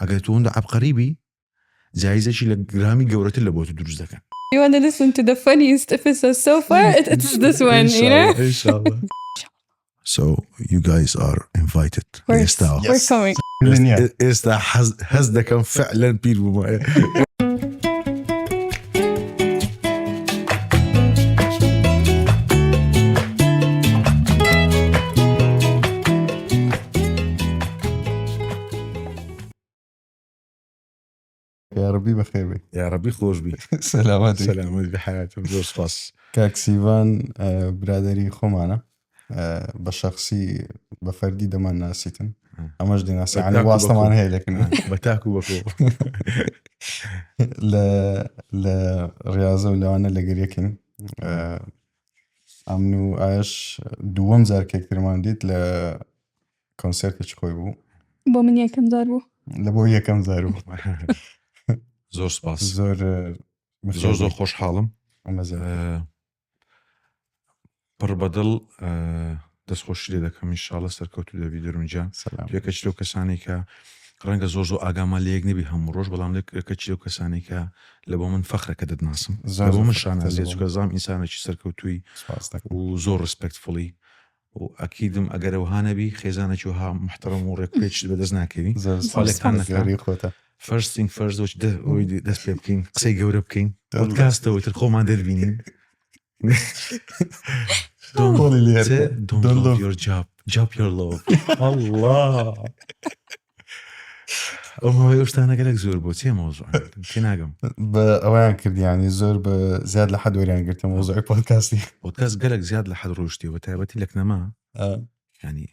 ئەگەر تۆ هەندە عەبقەری بی جایزەکی لە گرامی گەورەتر لە بۆ تو دروست دەکەن. You wanna listen to the funniest episode so far? It, it's this one, you know? إن شاء الله. So you guys are invited. We're, ئێستا we're coming. نییە. ئێستا حەز هەست دەکەم فعلا پیر بوومە. یاڕەبی بەخێر بێی. یاڕەبی خۆش بی. سەلامەت بی. سەلامەت بی حەیاتم زۆر سپاس. کاک سیڤان برادەری خۆمانە بە شەخسی بە فەردی دەمان ناسیتن ئەمەش دەیناسی یانی واستەمان هەیە لەکن بە تاک و بەکۆ لە لە ڕاضە و لەوانە لەگەر یەکین ئەمن و ئاش دووەم جار کێکترمان دیت لە کۆنسێرتێکی خۆی بوو. بۆ من یەکەم جار بوو. لە بۆ یەکەم جار بوو. زۆر سپاس. زۆر زۆر زۆر خۆشحاڵم. پڕ بەدڵ دەستخۆشی لێ دەکەم ئینشاءاللە سەرکەوتوو دەبی دەروون گیان. یەکێکی لەو کەسانەی کە ڕەنگە زۆر زۆر ئاگامان لە یەک نەبی هەموو ڕۆژ بەڵام یەکێکی لەو کەسانەی کە لە بۆ من فەخرە کە دەتناسم لە بۆ من شانازیە چونکە زام ئینسانێکی سەرکەوتووی و زۆر respectful ی و ئەکیدم ئەگەر ئەوها نەبی خێزانێکی وەها محتەڕەم و ڕێک پێکیشت بەدەست ناکەوی خوا لێکتان نەکا first thing first دەست پێ بکەین قسەی گەورە بکەین پۆدکاستەوە تر خۆمان دەربینین Don't love your job, job your love. الله ئەو ماوەی ئەو شتانە گەلێک زۆر بۆ چێ مەوزوع تێناگەم. بە ئەوەیان کردیانی زۆر بە زیاد لە حەد وەریان گرتە مەوزوعی پۆدکاستی. پۆدکاست گەلێک زیاد لە حەد ڕۆیشتیە بە تایبەتی لە کنەما ینی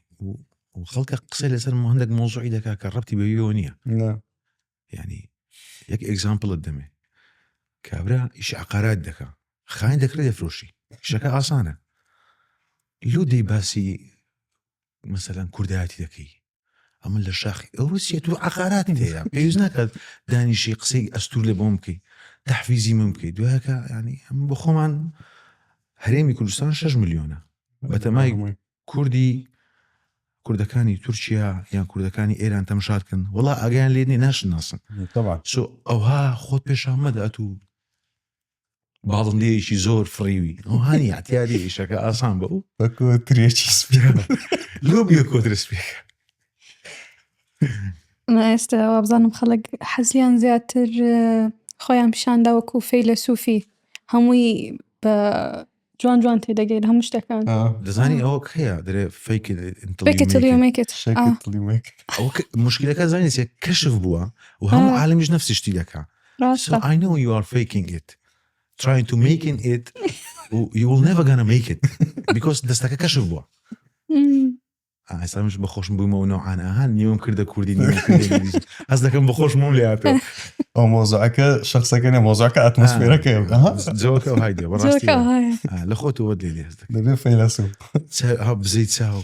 و خەڵکە قسەی لەسەر هەندێک مەوزوعی دەکا کە ڕەبتی بە ویەوە نییە. ینی یەک example ت دەمێ کابرا ئیش عقارات دەکا خانی دەکرێت دەفرۆشی شەکە ئاسانە لۆ دەی باسی مەسەلەن کوردایەتی دەکەی ئەمن لە شاخی ئەوە چیە تو عقارات هەیە پێویست ناکات دانیشی قسەی ئەستور لە بۆم بکەی تەحفیزی من بکەی دوایەکە ینی ئەم بۆ خۆمان هەرێمی کوردستان 6 ملیۆنە بەتەمای کوردی کوردەکانی تورکیا یان کوردەکانی ئێران تەمشات کەن وڵا ئاگیان لێ نیە ناشن ناسن سۆ ئەوها خۆت پێشان مەدات و باڵندەیەکی زۆر فڕیوی ئەوهانی اعتیادی ئیشەکە ئاسان بە و بە کۆترێکی سپی لۆ بیە کۆترە سپیەکە ئێستا وابزانم خەڵک حەزیان زیاتر خۆیان پیشاندا وەکو فەیلەسوفی هەمووی بە جوان جوان تێدەگەی لە هەموو شتەکان. دەزانی ئەوە کەیە دەرێ fake it until you make it. make it. Shake it till you make it. ئەوە مشکلەکە زانی چیە کەشف بووە و هەموو عالەمیش نەفسی شتی دەکا. So I know you are faking it trying to making it you will never gonna make it because دەستەکە کەشف بووە. ئێستا منش بەخۆشم بوومەوە نەوعان ئەها نیوەم کردە کوردی نیوەم کردە ئینگلیزی هەست دەکەم بەخۆشم بووم لێ هاتەوە ئەو مۆزعەکە شخصەکە نیە مۆزعەکە ئەتمۆسفێرەکەیە ئەها جەوەکە و هایدێ بەڕاستی جەوەکە وایە. لە خۆتەوە لێ لێ هەست دەکەم دەبێ فەیلەسوف ها بزەی چاو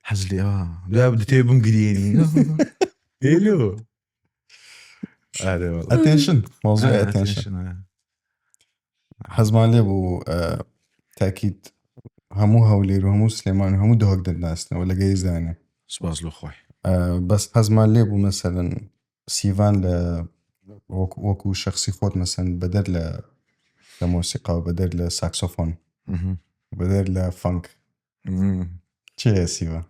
حەز لێ ئا دوای دەتەوێ بمگریێنی هێلۆ ئارێ وەڵا attention مۆزعی attention attention، ئا. حەزمان لێ بوو تاکید هەموو هەولێر و هەموو سلێمان و هەموو دهۆک دەناسنەوە لە گەیزانە سپاس لۆ خۆی بەس حەزمان لێ بوو مەسەلەن سیڤان لە وەکو شخصی خۆت مەسەن بەدەر لە لە مۆسیقا و بەدەر لە ساکسۆفۆن بەدەر لە funk چێ سیڤان؟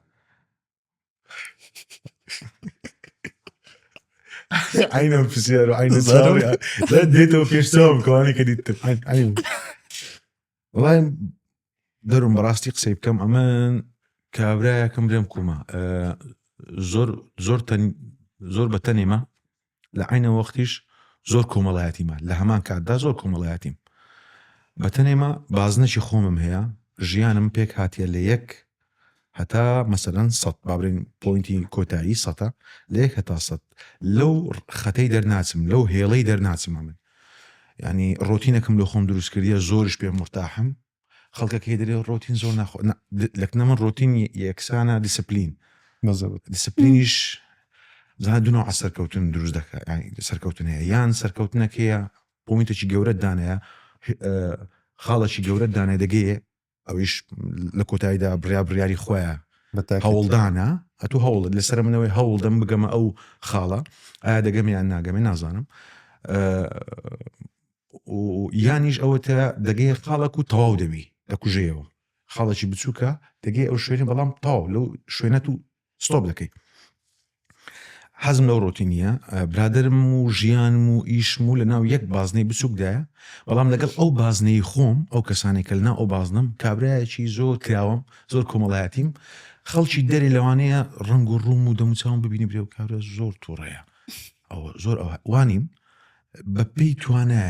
عینم پرسیار و عینە چاوی دێتەوە پێش چاوم کەوانەی کە دیتم عین وڵای دەروم بەڕاستی قسەی بکەم ئەمن کابرایەکم لێم کومە زۆر زۆر زۆر بە تەنێمە لە عینە وەختیش زۆر کۆمەڵایەتیمە لە هەمان کاتدا زۆر کۆمەڵایەتیم بە تەنێمە بازنەکی خۆمم هەیە ژیانم پێک هاتیە لە یەک هەتا مەسەلەن سەد با بڵێین point ی کۆتایی سەتە لە یەک هەتا سەد لەو خەتەی دەرناچم لەو هێڵەی دەرناچم ئەمن ینی ڕۆتینەکەم لە خۆم دروست کردیە زۆریش پێ مرتاحم خەڵکەکەی دەرێ ڕۆتین زۆر ناخۆ لەکنە من ڕۆتین یەکسانە دیسپلین دیسپلینیش زانە دوو نەوع سەرکەوتن دروست دەکات ینی سەرکەوتن هەیە یان سەرکەوتنەکەیە point ێکی گەورەت دانەیە خاڵێکی گەورەت دانێ دەگەیە ئەویش لە کۆتاییدا بڕیا بڕیاری خۆیە هەوڵدانە. ئەتوو هەوڵت لەسەر منەوەی هەوڵ دەم بگەمە ئەو خاڵە ئایا دەگەم یان ناگەمێ نازانم یانیش ئەوەتە دەگەی خاڵک و تەواو دەبی دەکوژێەوە خاڵێکی بچووکە دەگەی ئەو شوێنە بەڵام تەواو لەو شوێنەت و stop دەکەی حەزم لەو ڕۆتینیە برادرم و ژیانم و ئیشم و لەناو یەک بازنەی بچووکدایە بەڵام لەگەڵ ئەو بازنەی خۆم ئەو کەسانێک کە لەناو ئەو بازنەم کابرایەکی زۆر کراوەم زۆر کۆمەڵایەتیم خەڵکی دەرێ لەوانەیە ڕەنگ و ڕووم و دەموچاوم ببینی برێ و کابرا زۆر تووڕەیە ئەوە زۆر ئەوە وانیم بە پێی توانە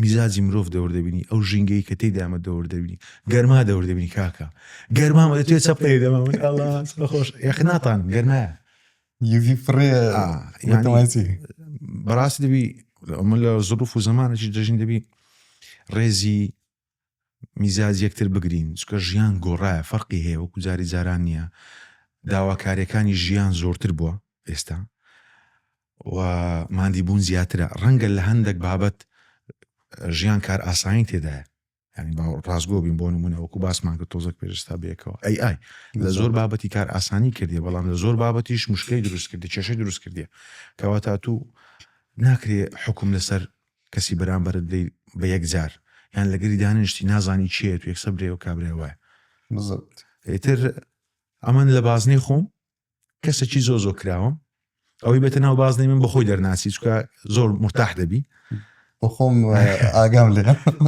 میزاجی مرۆڤ دەور دەبینی ئەو ژینگەی کە تێیدا ئەمە دەور دەبینی گەرما دەور دەبینی کاکە گەرما دەتوێ چەپڵێ دەما من ئەڵا خۆش یاخ ناتان گەرمایە یوڤی فڕێ بەڕاستی دەبی من لە زروف و زمانێکی دەژین دەبی ڕێزی میزاج یەکتر بگرین چکە ژیان گۆڕایە فەرقی هەیە وەکو جاری جاران نییە داواکاریەکانی ژیان زۆرتر بووە ئێستا و ماندی بوون زیاترە ڕەنگە لە هەندێک بابەت ژیان کار ئاسانی تێدایە ینی با ڕاستگۆ بین بۆ نمونە وەکو باسمان کرد تۆزەک پێشستا بێکەوە ئەی ئای لە زۆر بابەتی کار ئاسانی کردی بەڵام لە زۆر بابەتیش مشکلی دروست کردی کێشەی دروست کردی کەواتە تو ناکرێ حکوم لەسەر کەسی بەرامبەرت بدەی بە یەک جار یان لەگەری دانیشتی نازانی چیە تو یەکسەر برێ و کابرای وایە بالضبط ئیتر ئەمن لە بازنەی خۆم کەسێکی زۆر زۆر کراوم ئەوەی بێتە ناو بازنەی من بەخۆی دەرناسی چکە زۆر مرتاح دەبی بۆ خۆم ئاگام لێ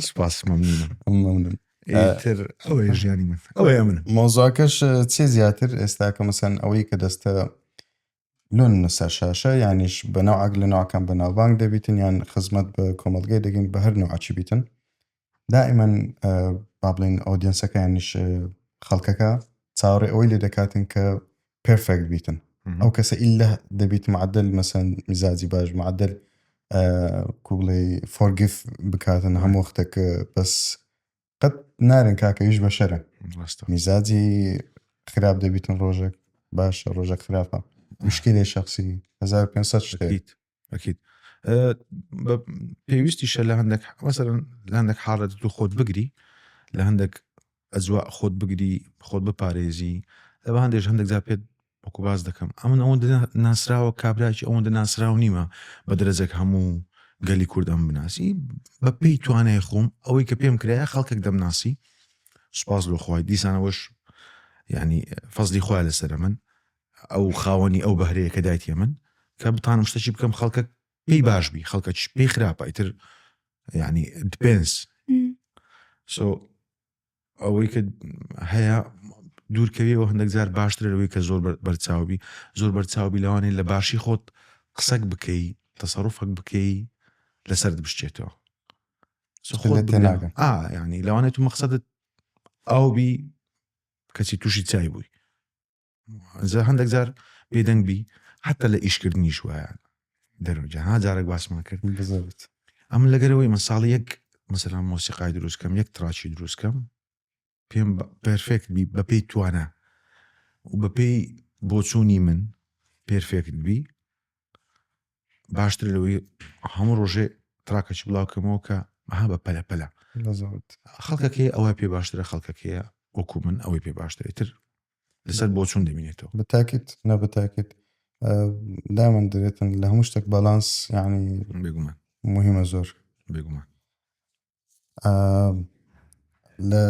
سپاس مەمنونم مەمنون ئیتر ئەوەیە ژیانی من ئەوەیە من مۆزاکەش چێ زیاتر ئێستا کە مەسەن ئەوەی کە دەستە لۆن سەر شاشە یانیش بە نەوعەک لە نەوعەکان بەناوبانگ دەبیتن یان خزمەت بە کۆمەڵگەی دەگەین بە هەر نەوعەکی بیتن دائیمەن با بڵێن audience ەکە یانیش خەڵکەکە چاوەڕێ ئەوەی لێ دەکاتن کە perfect بیتن ئەو کەسە ئیلا دەبیت معدل مەسەن میزاجی باش معدل کو بڵێ forgive بکاتن هەموو وەختێک بەس قەت نارن کاکە ئیش بەشەرە ڕاستە میزاجی خراپ دەبیتن ڕۆژێک باشە ڕۆژێک خراپە مشکلی شخصی 1500 شتێک ئەکید ئەکید بە پێویستیشە لە هەندێک مەسەلەن لە هەندێک حاڵەت تو خۆت بگری لە هەندێک ئەجوا خۆت بگری خۆت بپارێزی لە بە هەندێک هەندێک جار پێت وەکو باس دەکەم ئەمن ئەوەندە ناسراوە کابراکی ئەوەندە ناسراو نیمە بە دەرەجەک هەموو گەلی کورد ئەم بناسی بە پێی توانای خۆم ئەوەی کە پێم کرایە خەڵکێک دەمناسی سوپاس لۆ خوای دیسانەوەش یعنی فەزلی خوای لەسەر من ئەو خاوەنی ئەو بەهرەیە کە دایتیە من کە بتانم شتێکی بکەم خەڵکە پێی باش بی خەڵکە پێی خراپە ئیتر یعنی depends so ئەوەی کە هەیە دوورکەویەوە هەندێک جار باشترە لەوەی کە زۆر بەرچاوبی زۆر بەرچاوبی لەوانەیە لە باشی خۆت قسەک بکەی تەسەڕوفەک بکەی لەسەرت بشچێتەوە ینی لەوانێت تو مەقسەدت ئاو بی کەچی تووشی چای بووی جا هەندێک جار بێدەنگ بی حتا لە ئیشکردنیش وایە دەرەجە ها جارێک باسمان کرد بزەبت ئەم لەگەرەوەی من ساڵی یەک مەسەلا مۆسیقای دروست کەم یەک track ی دروست کەم پێم perfect بی بەپێی توانا و بەپێی بۆچوونی من perfect بی باشتر لەوەی هەموو ڕۆژێ track ەکی بڵاوکەمەوە کە ها بە پەلە پەلە خەڵکەکەی ئەوە پێ باشترە خەڵکەکەیە وەکو من ئەوەی پێ باشترە تر لەسەر بۆچون دەبینێتەوە بەتاکیت نە بەتاکیت دائما دەرێتن لە هەموو شتێک باڵانس یعنی بێگومان مهمە زۆر بێگومان لە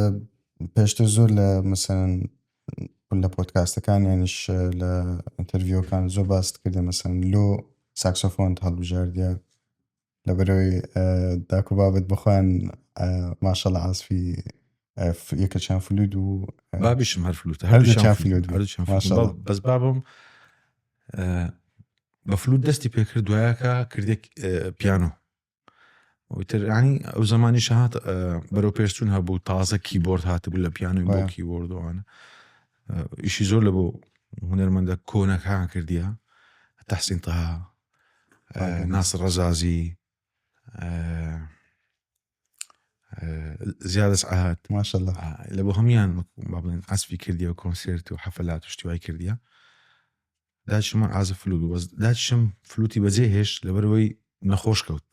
پێشتر زۆر لە مەسەن لە پۆدکاستەکان یانیش لە interview ەکان زۆر باست کردە مەسەن لۆ ساکسۆفۆنت هەڵبژاردە لەبەرەوەی داک و بابت بەخۆیان ماشەڵە عازفی یەکەچیان فلود و بابیشم هەر فلوتە هەردووکیان فلوت بوو. هەردووکیان فلوت. ماشەڵڵا. بەس بابم بە فلوت دەستی پێکرد دوایەکە کردێک پیانۆ ئیتر ینی ئەو زمانیش هات بەرەو پێشچون هەبوو تازە کیبۆرد هاتبوو لە پیانۆی بۆ کیبۆردوانە ئیشی زۆر لە بۆ هونەرمەندە کۆنەکان کردیە تەحسین تەها ناسر ڕەزازی زیادە سعات ماشەڵڵا لە بۆ هەموان با بڵێن عەزفی کردیە و کۆنسێرت و حەفلات و شتی وای کردیە داچمە عازف فلوت بوو بەس داچم فلوتی بەجێ هێشت لەبەرەوەی نەخۆش کەوت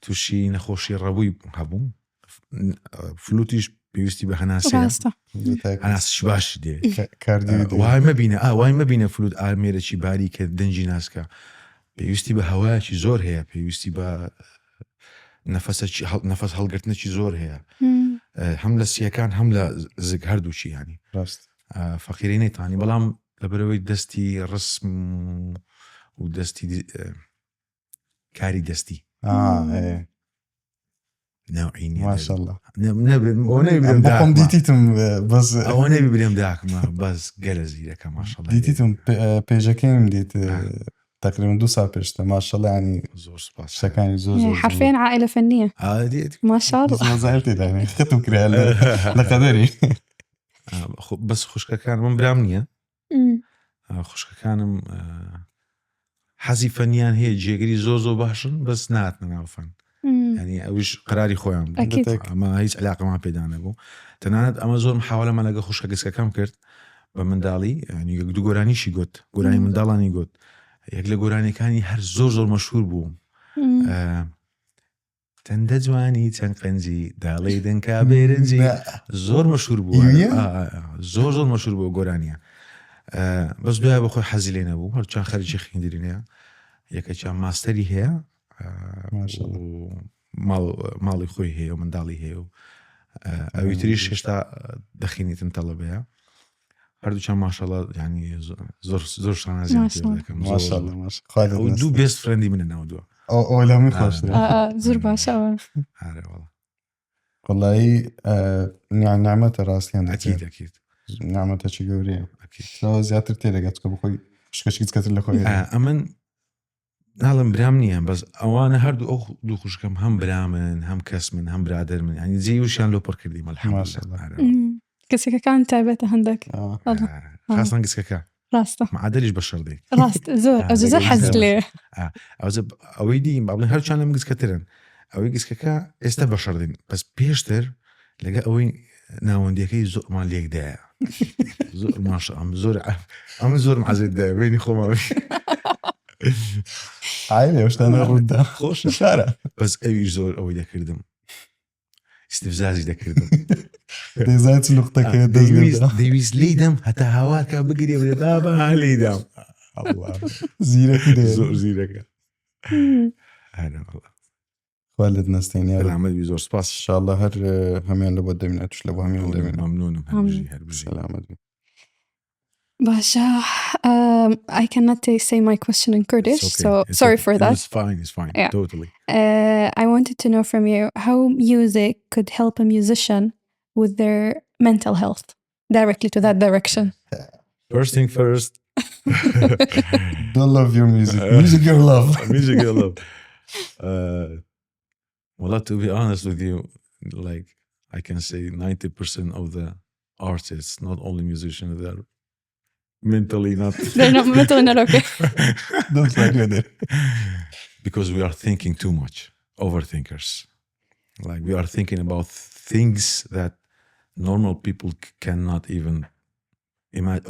تووشی نەخۆشی ڕەبووی هەبوو فلوتیش پێویستی بە هەناسەیە ڕاستە هەناسەی باشی دێ وای مەبینە ئا وای مەبینە فلوت ئامێرێکی باری کە دەنگی ناسکە پێویستی بە هەوایەکی زۆر هەیە پێویستی بە نەفەسەکی نەفەس هەڵگرتنێکی زۆر هەیە هەم لە سیەکان هەم لە زگ هەردووچی ینی ڕاست فەقیری نەیتانی بەڵام لەبەرەوەی دەستی ڕسم و دەستی کاری دەستی خۆم دیتیتم بەس ئەوە نەبی برێم داکمە بەس گەلە زیرەکە ماشەڵڵا دیتیتم پێژەکەیم دیت تقریبا دوو ساڵ پێشتە ماشەڵڵا ینی زۆر سپاس شتەکانی زۆر زۆر حرفيا عائلة فنية ما شاء الله زعلتي يعني ختم کرا لە قەدەری بەس خوشکەکان من برام نییە خوشکەکانم حەزی فەنیان هەیە جێگری زۆر زۆر باشن بەس ناتنە ناو فەن ینی ئەوش قراری خۆیان ئەمە هیچ علاقەمان پێدانە بوو تەنانەت ئەمە زۆر محاولەمان لەگە خوشکە گسکەکەم کرد بە منداڵی ینی یەک دوو گۆرانیشی گوت گۆرانی منداڵانی گوت یەک لە گۆرانیەکانی هەر زۆر زۆر مەشهور بوو چەندە جوانی چەند قنجی داڵی دنکا بێرنجی زۆر مەشهور بوو زۆر زۆر مەشهور بوو گۆرانیە بەس دوای بە خۆی حەزی لێ نەبوو هەرچان خەریکی خوێندرینەیە یەکەکیان ماستەری هەیە ماڵی خۆی هەیە و منداڵی هەیە و ئەوی تریش هێشتا دەخینیتن تەڵەبەیە هەردووچان ماشەڵا ینی زۆر زۆر شانازیان دەکەم دوو best friend ی منە ناو دووە ئەو لە من خۆشترە زۆر باشە وەڵایی نعمەتە ڕاستیان ئەکید ئەکید نعمەتەکی گەورەیە لەوە زیاتر تێدەگات چکە بخۆی شکەشی کەتر لە خۆی ئەمن ناڵم برام نییە بەس ئەوانە هەردوو ئەو دوو خوشکم هەم برامن هەم کەس من هەم برادر من ینی جێ وشیان لۆ پڕ کردیم الحمدلله کەسەکەکان تایبەتە هەندێک خاصن گسکەکە ڕاستە معادلیش بەشەر دەی ڕاست زۆر ئەو زۆر حەز لێ ئەوەی دی بەڵێ هەرچیان لەم گسکەترن ئەوەی گسکەکە ئێستا بەشەر دین بەس پێشتر لەگە ئەوەی ناوەندیەکەی زۆرمان لێکدایە زۆر ماشە ئەم زۆر ئەم زۆر عزێت دایە بینی خۆمان شتانە ڕوودا خۆش شارە بەس ئەویش زۆر ئەوەی دەکردم استفزازی دەکردم دەیزان چ نقطەکە دەویست لیدەم هەتا هاوارکە بگرێ بێ بابا لیدام زیرەکی زۆر زیرەکە خوا لێت نەستێنێ یارب. سەلامەت بی زۆر سپاس. ان شاء الله هەر هەمیان لە بۆ دەمینە توش لە بۆ هەمیان دەمینە. مەمنونم هەر بژی هەر بژی. سەلامەت بی. باشە I cannot say my question in Kurdish It's okay. so It's sorry okay. for that. It's fine. It's fine. Yeah. Totally. I wanted to know from you how music could help a musician with their mental health directly to that direction. First thing first. Don't love your music. Music your love. Music your love. Well, to be honest with you, like I can say 90% of the artists, not only musicians, they're mentally not They're not mentally not okay. Don't like with it. Because we are thinking too much, overthinkers. Like we are thinking about things that normal people cannot even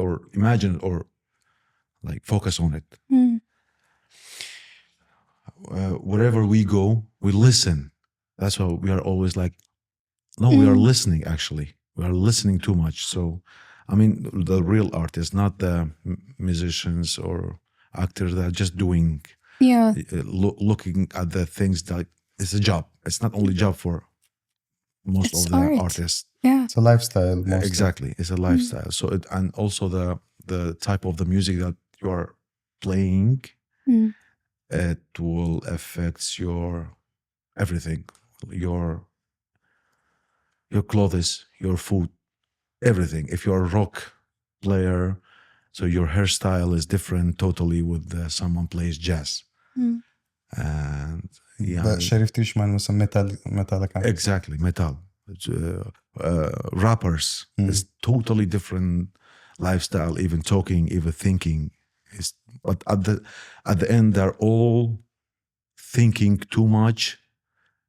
or imagine or like focus on it. Wherever we go, we listen. That's why we are always like, no, we are listening actually. We are listening too much. So, I mean, the real artists, not the musicians or actors that are just doing, looking at the things that it's a job. It's not only job for most It's of the art. artists. Yeah. It's a lifestyle. Mostly. Exactly. It's a lifestyle. So it, and also the type of the music that you are playing, it will affect your everything, your clothes, your food, everything. If you're a rock player, so your hairstyle is different totally with someone plays jazz. And yeah, شەریفتریشمان مەسە metal مێتاڵەکان. Exactly, metal. Rappers is totally different lifestyle, even talking, even thinking. Is but at the end they're all thinking too much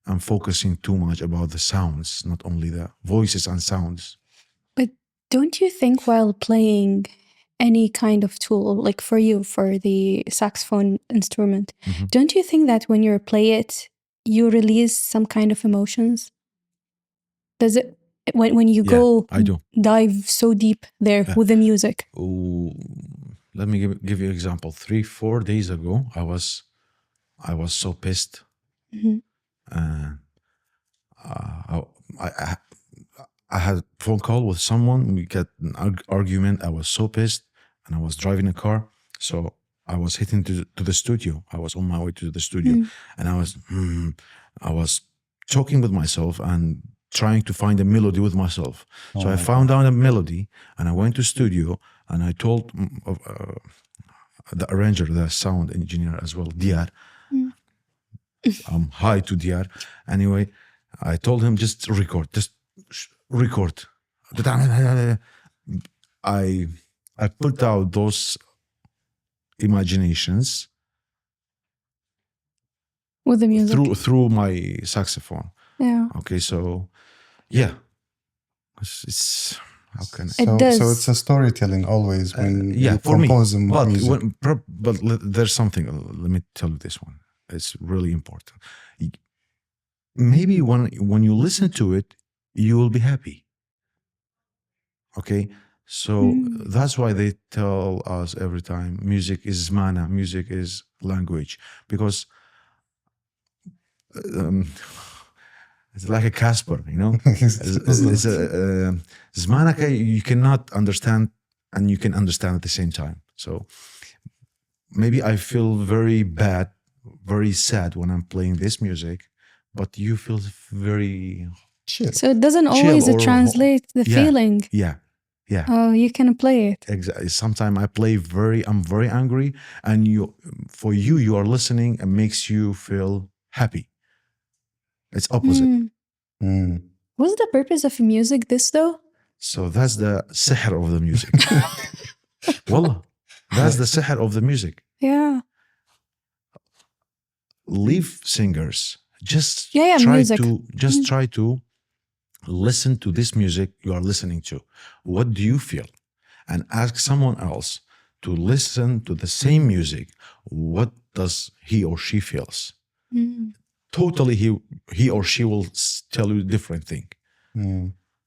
and focusing too much about the sounds, not only the voices and sounds. But don't you think while playing any kind of tool, like for you, for the saxophone instrument, don't you think that when you play it, you release some kind of emotions? Does it When you Yeah, go I do. dive so deep there Yeah. with the music. Ooh, let me give you an example. 3-4 days ago, I was so pissed. I had a phone call with someone. We got an argument. I was so pissed, and I was driving a car. So I was hitting to the studio. I was on my way to the studio, and I was talking with myself and trying to find a melody with myself. So Oh I my found out a melody, and I went to studio, and I told the arranger, the sound engineer as well, Diyar. Hi to Diyar. Anyway, I told him just record, just record. I put out those imaginations with the music through my saxophone. Yeah. Okay, so yeah, it's how can I? It So, does. So it's a storytelling always when yeah, you for me, compose the But music. There's something. Let me tell you this one. It's really important. Maybe when you listen to it, you will be happy. Okay, so that's why they tell us every time music is mana, music is language, because it's like a Casper, you know. It's a zmanaka you cannot understand, and you can understand at the same time. So maybe I feel very bad, very sad when I'm playing this music, but you feel very chill. So it doesn't Chill always or translate the Yeah. feeling. Yeah, yeah. Oh, you can play it. Exactly. Sometimes I play very, I'm very angry, and for you, you are listening and makes you feel happy. It's opposite. What's the purpose of music this though? So that's the sihr of the music. Wallah, that's the sihr of the music. Yeah. Leave singers. Just Yeah, yeah, try music. to just try to listen to this music you are listening to. What do you feel? And ask someone else to listen to the same music. What does he or she feels? Totally, he or she will tell you different thing.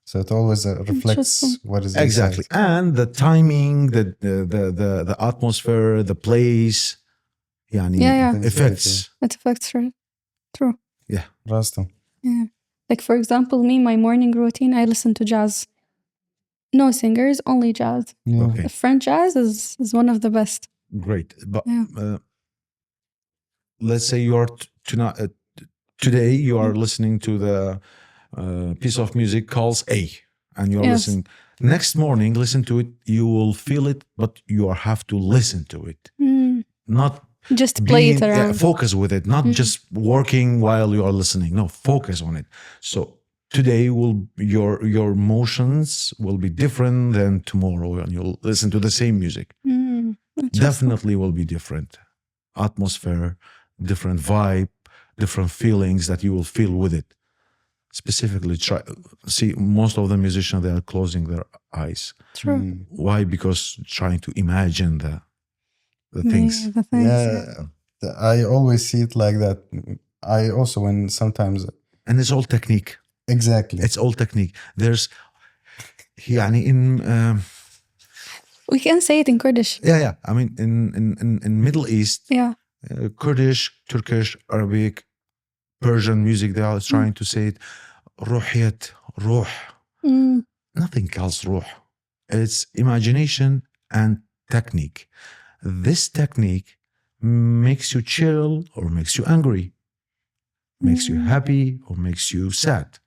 So it always reflects Interesting. what is Exactly. inside. And the timing, the atmosphere, the place, yani Yeah, yeah. effects. It affects, right? True. Yeah. Rasta. Yeah. Like for example, me, my morning routine, I listen to jazz. No singers, only jazz. Yeah. Okay. French jazz is one of the best. Great. But Yeah. let's say you are tonight, today you are listening to the piece of music calls A, and you are Yes. listening. Next morning, listen to it. You will feel it, but you have to listen to it. Not Just play it being, around. focus with it, not just working while you are listening. No, focus on it. So today your emotions will be different than tomorrow, and you'll listen to the same music. Interesting. Definitely will be different atmosphere, different vibe, different feelings that you will feel with it. Specifically, try see most of the musicians, they are closing their eyes. True. Why? Because trying to imagine the things. Yeah, the things, Yeah. yeah. I always see it like that. I also when sometimes And it's all technique. Exactly. It's all technique. There's يعني in, we can say it in Kurdish. Yeah, yeah. I mean, in Middle East, Yeah. Kurdish, Turkish, Arabic, Persian music, they are trying to say it. Ruhiyat, ruh. Nothing calls ruh. It's imagination and technique. This technique makes you chill or makes you angry, makes you happy or makes you sad.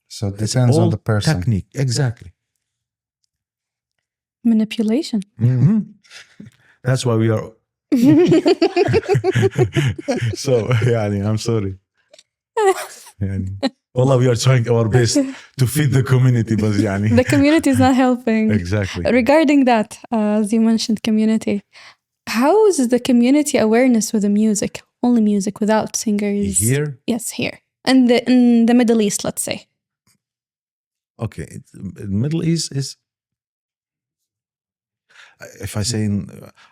So it It's depends on all the person. Technique, exactly. Manipulation. That's why we are. So, yani, I'm sorry. Yani, wallah, we are trying our best to feed the community, but yani. The community is not helping. Exactly. Regarding that, as you mentioned, community, how is the community awareness with the music? Only music without singers. Here? Yes, here. And in the Middle East, let's say. Okay. The Middle East is, if I say in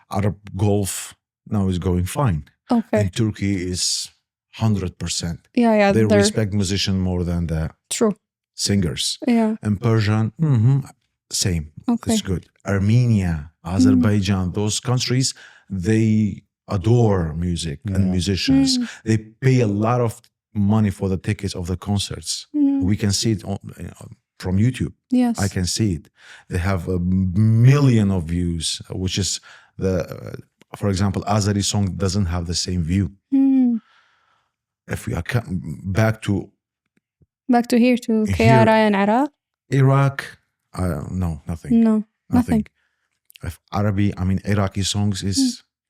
Arab Gulf, now is going fine. Okay. In Turkey is 100%. Yeah, yeah. They they're respect musician more than the True. singers. Yeah. And Persian, same. Okay. It's good. Armenia, Azerbaijan, those countries, they adore music and Yeah. musicians. They pay a lot of money for the tickets of the concerts. We can see it on, from YouTube. Yes. I can see it. They have a million of views, which is the, for example, Azeri song doesn't have the same view. If we are back to Back to here to Here. KRI and Iraq? Iraq, no, nothing. No, nothing. Nothing. If Arabi, I mean Iraqi songs is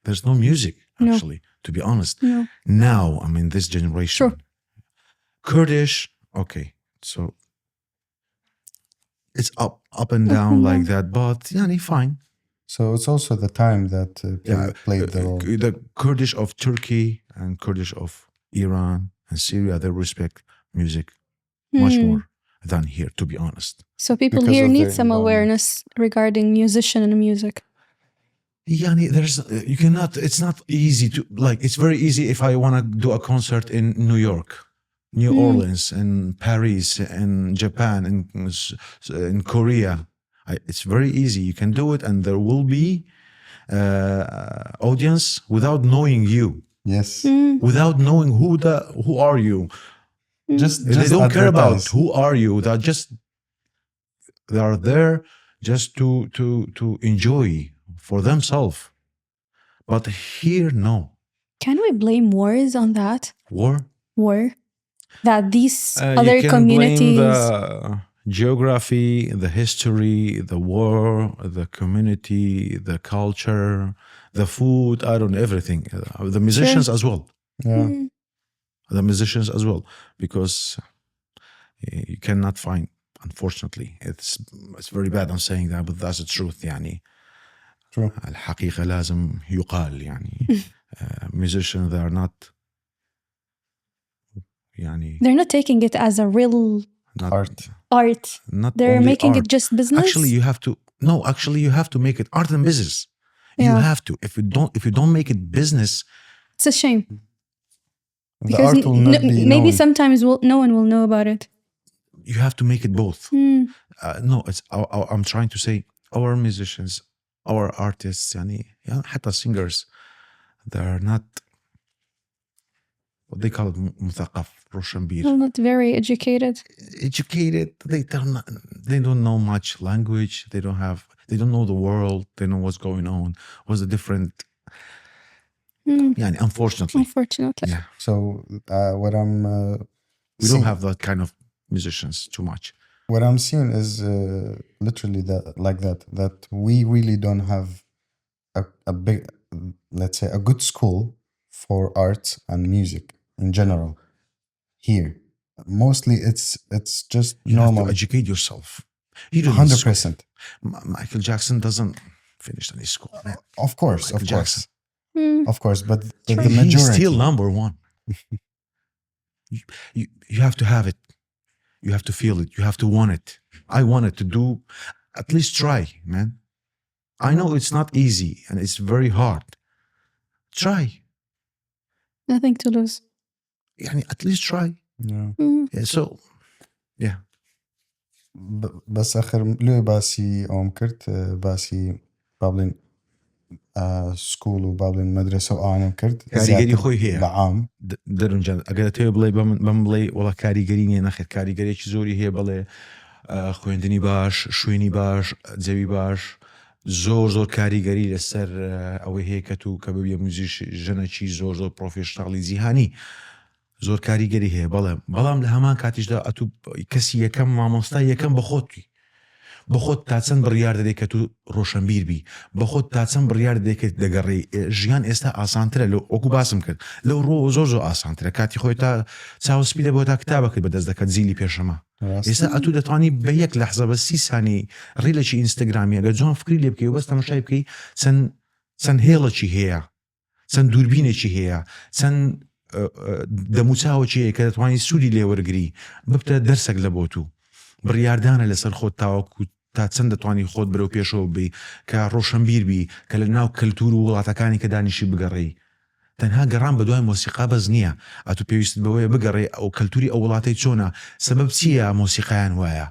there's no music No. actually, to be honest. No. Now, I mean this generation. Sure. Kurdish, okay. So it's up and Up down and like that, but yani fine. So it's also the time that Yeah, played the role. The Kurdish of Turkey and Kurdish of Iran and Syria, they respect music much more than here, to be honest. So people Because here of need their some environment. awareness regarding musician and music. Yani there's you cannot, it's not easy to, like, it's very easy if I want to do a concert in New York, New Orleans, in Paris, in Japan, in Korea. It's very easy. You can do it, and there will be audience without knowing you, Yes. Without knowing who are you. Just They don't care about advertise. who are you. They are there just to enjoy for themselves. But here, no. Can we blame wars on that? War? War? That these You other can communities... blame the geography, the history, the war, the community, the culture, the food, I don't know, everything. The musicians as well. Yeah. The musicians as well, because you cannot find, unfortunately, it's very bad I'm saying that, but that's the truth. يعني. True. الحقيقة لازم يقال يعني. Musicians, they are not يعني, They're not taking it as a real not, Art. art. Not They're only making art. it just business. Actually, you have to. No, actually, you have to make it art and business. You Yeah. have to. If you don't make it business, it's a shame. The Because art will not be maybe known. sometimes no one will know about it. You have to make it both. No, it's. I'm trying to say our musicians, our artists, يعني, yeah, حتى singers, they are not what they call it مثقف, روشنبير. They're not very educated. Educated, they don't. They don't know much language. They don't have. They don't know the world. They know what's going on. What's the different? Yeah, unfortunately. Unfortunately. Yeah. So what I'm, We don't seeing have that kind of musicians too much. What I'm seeing is literally that, like that, that we really don't have a big, let's say, a good school for art and music in general here. Mostly it's just You have to normal. educate yourself. You don't need hundred school. percent. Michael Jackson doesn't finish any school, man. Of course, Michael of course. Jackson. Of course, but the He's majority. still number one. You have to have it. You have to feel it. You have to want it. I want it to do, at least try, man. I know it's not easy and it's very hard. Try. Nothing to lose. يعني at least try. Yeah. Yeah, so, yeah. بس آخر لو باسي ئەوم کرد، باسی با بڵێن، سکوڵ و با بڵێن مەدرەسە و ئەوانەم کرد. کاریگەری زیاتر خۆی هەیە. بە عام. دەرونجان، ئەگەر تێوێ بڵێ بەم بڵێ وەڵا کاریگەری نییە، نەخێر کاریگەرێکی زۆری هەیە، بڵێ، خوێندنی باش، شوێنی باش، جەوی باش، زۆر زۆر کاریگەری لەسەر، ئەوەی هەیە کە تو کە ببیە موزیش ژەنەکی زۆر زۆر پرۆفێشناڵی جیهانی زۆر کاریگەری هەیە، بەڵێ. بەڵام لە هەمان کاتیشدا ئەتوو کەسی یەکەم، مامۆستای یەکەم بەخۆتی. بەخۆت تا چەند بڕیار دەدەیت کە تو ڕۆشنبیر بی، بەخۆت تا چەند بڕیار دەدەیت کە دەگەڕێی. ژیان ئێستا ئاسانترە، لەو وەکو باسم کرد لەو ڕۆ زۆر زۆر ئاسانترە. کاتی خۆی تا چاوسپی دەبێت تا کتابەکەت بەدەست دەکات زیلی پێشەمە. ئێستا ئەتوو دەتوانی بە یەک لەحزە بە 30 سانی ڕیلێکی ئینستاگرامی ئەگەر جوان فکری لێ بکەی و بەس تەماشای بکەی چەند هێڵێکی هەیە، چەند دووربینێکی هەیە، چەند دەموچاوێکی هەیە کە دەتوانی سوودی لێوەرگری، ببتە دەرسێک لە بۆ تو. بڕیاردانە لەسەر خۆت تاوەکو تا چەند دەتوانی خۆت بەرەو پێشەوە بی، کە ڕۆشنبیر بی، کە لە ناو کەلتور و وڵاتەکانی کە دانیشی بگەڕێی. تەنها گەڕان بەدوای مۆسیقا بەس نییە، ئەتوو پێویستت بەوەیە بگەڕێی ئەو کەلتوری ئەو وڵاتەی چۆنە، سەبەب چییە مۆسیقایان وایە،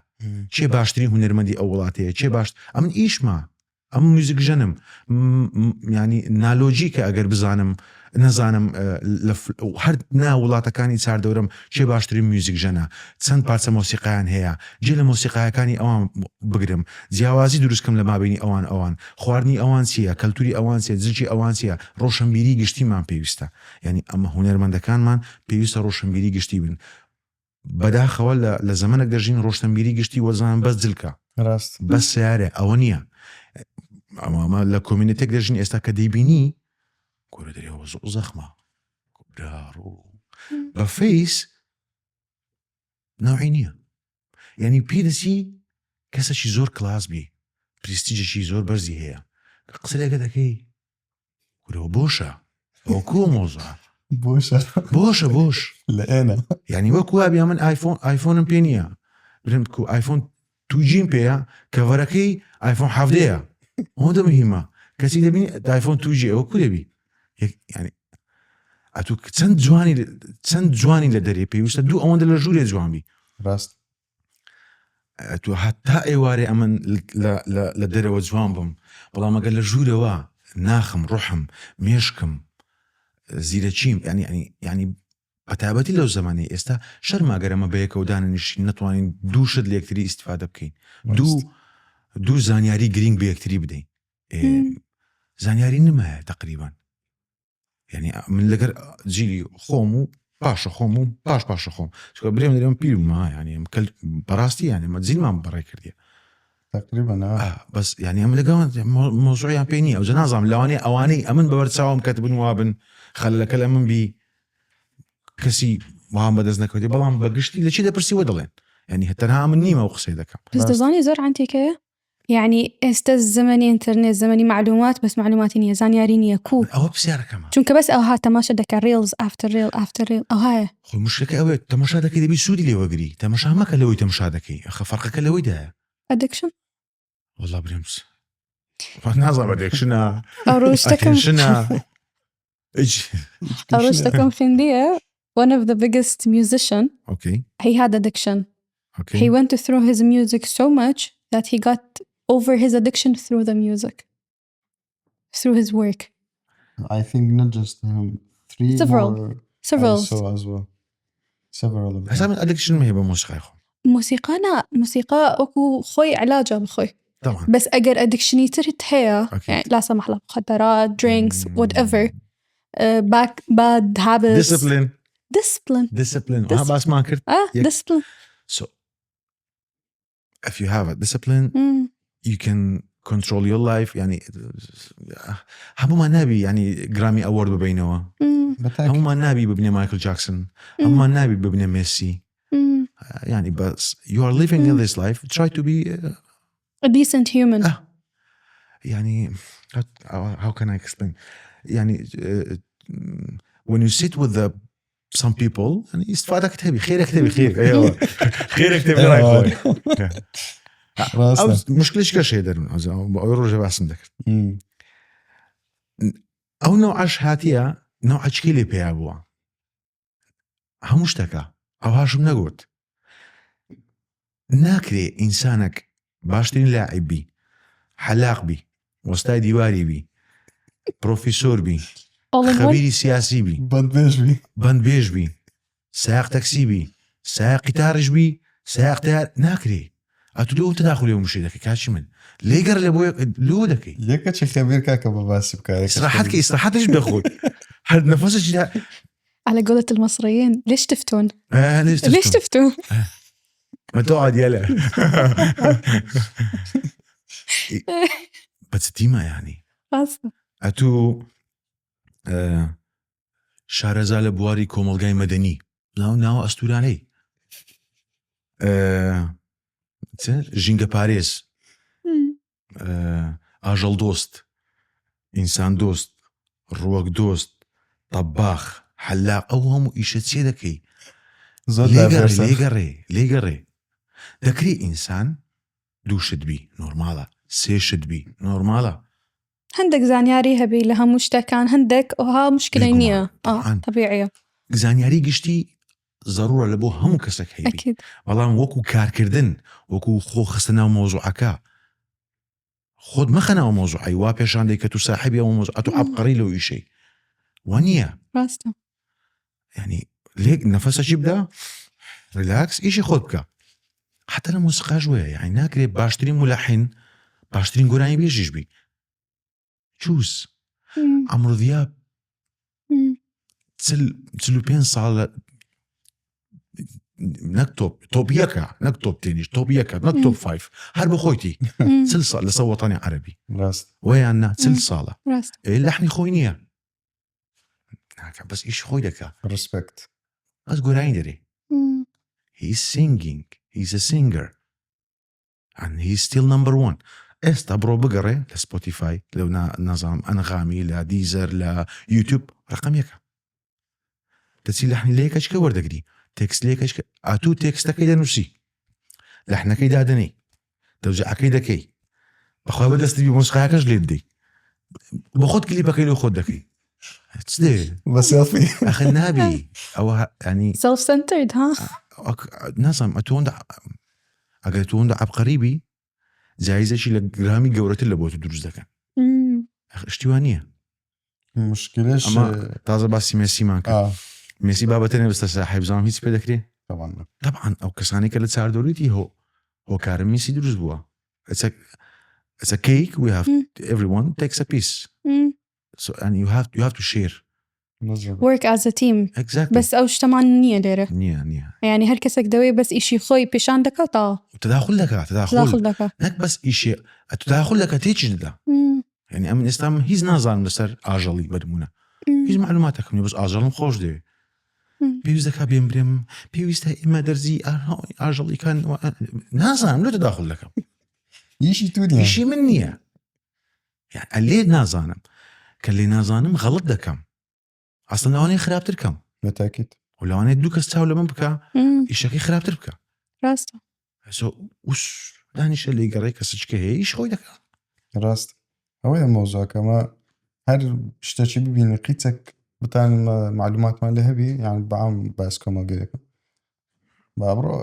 کێ باشترین هونەرمەندی ئەو وڵاتەیە، کێ باش، ئەمن ئیشمە، ئەمن میوزیکژەنم، یانی نالۆجیکە ئەگەر بزانم نەزانم لە هەر نا وڵاتەکانی چاردەورم کێ باشترین میوزیکژەنە، چەند پارچە مۆسیقایان هەیە، جێ لە مۆسیقایەکانی ئەوان بگرم، جیاوازی دروست کەم لە مابەینی ئەوان ئەوان، خواردنی ئەوان چییە، کەلتوری ئەوان چییە، جلکی ئەوان چییە، ڕۆشنبیری گشتیمان پێویستە، یانی ئەمە هونەرمەندەکانمان پێویستە ڕۆشنبیری گشتی بن، بەداخەوە لە لە زەمەنێک دەژین ڕۆشنبیری گشتی وەزان بەس جلکە، ڕاست. بەس سەیارە، ئەوە نییە. ئەمە لە community ێک دەژین ئێستا کە دەیبینی کورە دەرێ ئەوە زۆر زەخمە، براڕۆ بە فەیس نەوعی نییە. یعنی پێ دەچی کەسێکی زۆر کلاس بی پرستیجێکی زۆر بەرزی هەیە کە قسە لەگە دەکەی کورەوە بۆشە ئەوە کۆ مۆزە بۆشە بۆشە بۆش لە ئێنە یعنی وەکو وابی من ئایفۆن ئایفۆنم پێ نییە برم کو ئایفۆن توجیم پێیە کەڤەرەکەی ئایفۆن حەڤدەیە ئەوەندە مهمە کەسی دەبینی ئایفۆن توجی ئەوە کو دەبی یعنی ئەتوو چەند جوانی چەند جوانی لە دەرێ پێویستە دوو ئەوەندە لە ژوورێ جوان بی ڕاست ئەتوو هەتا ئێوارێ ئەمن لە دەرەوە جوان بم بەڵام ئەگەر لە ژوورەوە ناخم ڕۆحم مێشکم زیرەکیم ینی ینی ینی بەتایبەتی لەو زەمانەی ئێستا شەرمە گەر ئەمە بەیەکەوە دانەنیشین نەتوانین دوو شت لە یەکتری ئیستفادە بکەین دوو دوو زانیاری گرینگ بە یەکتری بدەین زانیاری نمایە تقریبان یعنی من لەگەر جیلی خۆم و پاشە خۆم و پاش پاشە خۆم چکە برێم لەم پیر ما یعنی کەل بەڕاستی یعنی مە جیلمان بەڕێ کردیە تقریبا بەس یعنی ئەم لەگەڵ مۆزوعیان پێ نییە ئەو نازانم لەوانەیە ئەوانەی ئەمن بەبەر چاوم کەتبن وابن خەلەکە لە من بی کەسی وام بەدەست نەکەوتی بەڵام بە گشتی لە چی دەپرسی وە دەڵێن یعنی تەنها من نیمە و قسەی دەکەم بەس دەزانی زۆر عەنتیکەیە یعنی ئێستا زەمەنی ئینتەرنێت زەمەنی معلومات بەس معلوماتی نییە زانیاری نییە کو ئەوە پرسیارەکەمە چونکە بەس ئەوها تەماشا دەکە reels after reel after reel ئەوهایە خۆ مشکلەکە ئەوەیە تەماشا دەکەی دەبی سوودی لێ وەگری تەماشا مەکە لەوەی تەماشا دەکەی ئەخە فەرقەکە لەوەیدایە addiction وەڵا برێم نازانم addiction ە ئەو شتەکەم attention ە ئەو شتەکەم خوێندیە one of the biggest musician okay he had addiction okay he went through his music so much that he got over his addiction through the music through his work I think not just him three Several. more I several saw as well several of them حساب addiction هەیە بە مۆسیقای خۆم مۆسیقا نا مۆسیقا وەکو خۆی علاجە بخۆی طبعا بەس ئەگەر addiction ی ترت هەیە أكيد. يعني لا سمح الله مخدرات drinks whatever back bad habits discipline discipline discipline ها باسمان کرد اه یەک- discipline So if you have a discipline you can control your life یعنی هەمومان نابی یعنی Grammy Award ببینەوە هەمومان نابی ببنێ مایکل جاکسن هەمومان نابی ببنێ مێسی یعنی بەس you are living in this life try to be a decent human آه. يعني how can I explain يعني when you sit with the some people يعني استفادك تبي خيرك تبي خير ايوه خيرك تبي راي خوي ڕاستە مشکلش کەش هەیە دەرون ئەو ڕۆژە باسم دەکرد مم. ئەو نەوعەش هاتیە نەوعەچکی لێ پێیا بووە هەموو شتەکە ئەوهاشم نەگوت ناکرێ ئینسانێک باشترین لاعب بی حەلاق بی وەستای دیواری بی پرۆفیسۆر بی All in one خەبیری سیاسی بی بەندبێژ بی بەندبێژ بی سایەق تەکسی بی سایەق قیتارش بی سایەق تەیار ناکرێ ئەتو لۆ تەداخلی ئەو مشەی دەکەی کاچی من لێگەڕ لە بۆ لۆ دەکەی یەکەچی خەبیر کاکە بە باسی بکە یەکەچی استراحت کە خەبیر. استراحتش بخۆی هەر نەفەسێکی دا- على قولة المصريين ليش تفتون؟ آه، ليش ليش تفتون؟ تفتون؟ ما تقعد يلا بس ديما يعني ڕاستە ئەتوو آه، شارەزا لە بواری کۆمەڵگای مەدەنی ناو ناوە ئەستورانەی چ؟ ژینگە پارێز ئاژەڵ دۆست ئینسان دۆست ڕوەک دۆست تەباخ حەلاق ئەو هەموو ئیشە چێ دەکەی زۆر لێگەڕێ diverse ە. لێگەڕێ لێگەڕێ دەکرێ ئینسان دوو شت بی نۆرمالە سێ شت بی نۆرمالە. هەندێک زانیاری هەبی لە هەموو شتەکان هەندێک ئەوها مشکلەی نییە تەبیعیە. زانیاری گشتی زەڕورە لە بۆ هەموو کەسێک هەیبی بەڵام وەکو کارکردن وەکو خۆ خستە ناو مەوزوعەکە خۆت مەخە ناو مەوزوعی وا پێشان دەی کە تو ساحێبی ئەو مەوزوع ئەتو عەبقەڕی لەو ئیشەی وا نییە. ڕاستە. یعنی لێک نەفەسەکی بدە ریلاکس ئیشی خۆت بکە حتا لە مۆسیقاش وەیە یعنی ناکرێ باشترین مولحین باشترین گۆرانی بێژیش بی چوس عەمرو دیاب 45 ساڵە نەک تۆپ تۆپ یەکە نەک تۆپ تێنیش تۆپ یەکە نەک تۆپ 5 هەر بە خۆیتی چل ساڵ لەسەر وەتەنی عەربی ڕاست ویان نا چل ساڵە لەحنی خۆی نییە ناکە بەس ئیش خۆی دەکا ڕسپێکت بەس گۆرانی دەرێ he's singing he's a singer and he's still number one ئێستا بڕۆ بگەڕێ لە سپۆتیفای لەو نازانم ئەنغامی لە دیزەر لە یوتیوب ڕقم یەکە دەچی لەحنی لە یەکەچکە وەردەگری تێکست لە یەکەچکە ئاتوو تێکستەکەی دەنووسی لەحنەکەی دادەنێی تەوزیعەکەی دەکەی بەخوای بەدەستی بی مۆسیقاکەش لێ بدەی بۆ خۆت کلیپەکەی لۆ خۆت دەکەی چ دێ بە سێڵفی ئەخر نابی ئەوە ینی self centered ها نازانم ئەتۆندە ئەگەر تۆندە عەبقەری بی جایزەکی لە گرامی گەورەتر لە بۆ تو دروست دەکەن شتی وا نییە مشکلش ئەمە تازە باسی مێسیمان کرد مێسی بابەتە نەبستە ساحێب زانم هیچ پێ دەکرێ طبعا ئەو کەسانی کە لە چاردۆریتی هۆ هۆکارە میسی دروست بووە It's a, it's a cake we have everyone takes a piece so and you have you have to share work as a team exactly بەس ئەو شتەمان نییە لێرە نییە نییە یعنی هەر کەسێک دەوێ بەس ئیشی خۆی پیشان دەکات تا تداخل دەکات تداخل تداخل دەکات نەک بەس ئیشێ تداخل دەکات تێکیش دەدا یعنی ئەمن ئێستا من هیچ نازانم لەسەر ئاژەڵی بەرمونە هیچ معلوماتەکەم نیە بەس ئاژەڵم خۆش دەوێ پێویست دەکات بێم برێم پێویستە ئێمە دەرزی ئاژەڵیکان نازانم لۆ تداخل دەکەم ئیشی تو نیە ئیشی من نییە یان لێ نازانم کە لێ نازانم غەڵت دەکەم ئەسڵەن لەوانەیە خراپتر کەم بەتاکید و لەوانەیە دوو کەس چاو لە من بکە ئیشەکەی خراپتر بکە ڕاستە سۆ وش دانیشە لێ گەڕێ کە سچکە هەیە ئیش خۆی دەکا ڕاست ئەوەیە مەوزوعەکەمە هەر شتێکی ببینی قیچێک بتان معلوماتمان لێ هەبی یان بەعام باس کۆمەڵگەیەکە با بڕۆ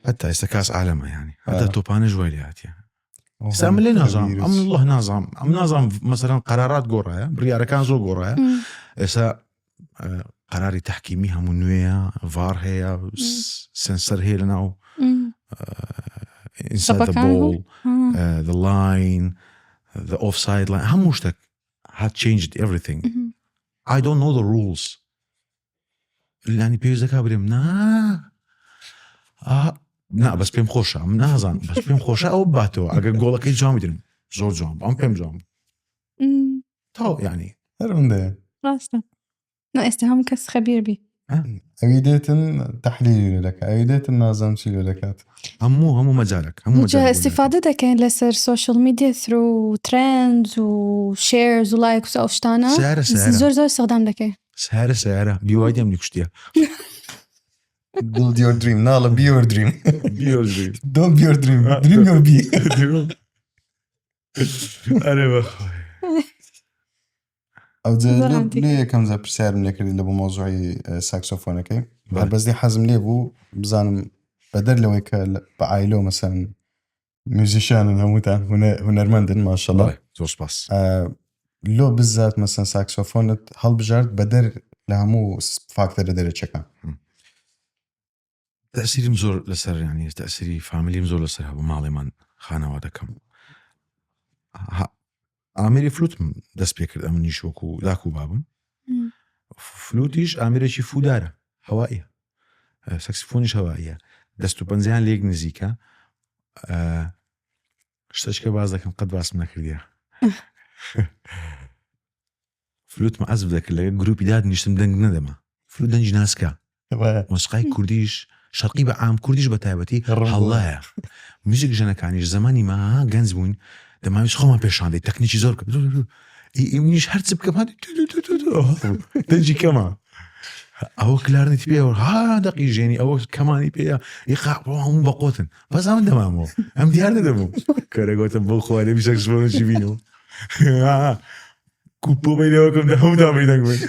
حتا ئێستا کاس عالەمە یانی هەتا تۆپانەش وای لێ هاتیە ئێستا من لێ نازانم ئەم الله نازانم ئەم نازانم مەسەرەن قەرارات گۆڕایە بڕیارەکان زۆر گۆڕایە ئێستا قەراری تحکیمی هەموو نوێیە ڤار هەیە سنسەر هەیە لەناو inside the ball the line the offside line هەموو شتێک had changed everything I don't know the rules لانی پێویست دەکا برێم نا نا بەس پێم خۆشە ئەم نازان بەس پێم خۆشە ئەو باتەوە ئەگەر گۆڵەکەی جوان بدرم زۆر جوان ئەم پێم جوان تاو یعنی هەرندێ ڕاستە نا ئێستا هەموو کەس خەبیر بی ئەوی دێتن تحلیلی لێ دەکات ئەوی دێتن نازانم چی لێ دەکات هەموو هەموو مەجالك هەموو جا استفادە دەکەین لەسەر سۆشیال میدیا through trends و shares و likes و ئەو شتانە سارە سارە زۆر زۆر استخدام دەکەین سارە سارە بیوای دەم کوشتیە build your dream ناڵە be your dream Be your dream. don't be your dream dream your be ئەرێ بەخوای. ئەوجا زۆر لێ ئەنتیک. لێ یەکەم جار پرسیارم لێ کردی لە بۆ مەوزوعی ساکسۆفۆنەکەی بەڵێ. هەر بەس لێ حەزم لێ بوو بزانم بەدەر لەوەی کە بە عایلۆ مەسەن musician ن هەمووتان هونەرمەندن ماشەڵا بەڵێ زۆر سپاس. لۆ بزات مەسەن ساکسۆفۆنت هەڵبژارد بەدەر لە هەموو فاکتەرە دەرەچەکان. تەسیرم زۆر لەسەر ینی تەسیری فامیلیم زۆر لەسەر هەبوو ماڵێمان خانەوادەکەم ئامری فلوتم دەست پێ کرد ئەمنیش وەکو داک و بابم فلوتیش ئامرێکی فودارە هەوایە سەکسفۆنیش هەوایە دەست و پەنجیان لێک نزیکە شتەشکە باز دەکەم قەت باسم نەکردە فلوتم عەزف دەکرد لەگەڵ گروپی دادنیشتم دەنگ نەدەما فلوت دەنگی ناسکە مۆسیقای کوردیش شەرقی بە عام کوردیش بە تایبەتی هەڵایە میوزیک ژەنەکانیش زمانی ما گەنج بووین دەماویست خۆمان پێشاندەی تەکنیکی زۆر بکەم منیش هەرچ بکەم دەنگی کەمە. ئەوە کلارنێتی پێ ها دەقی ژێنی ئەوە کەمانی پێیە ئیقا بۆ هەموو بەقۆتن بەس ئەمن دەمامەوە ئەم دیار نەدەبوو کەرە گوتم بۆ خوا لێ سەکسفۆنێکی بینەوە کوپۆ بینەوەکەم دە هەموو بینەنگ بن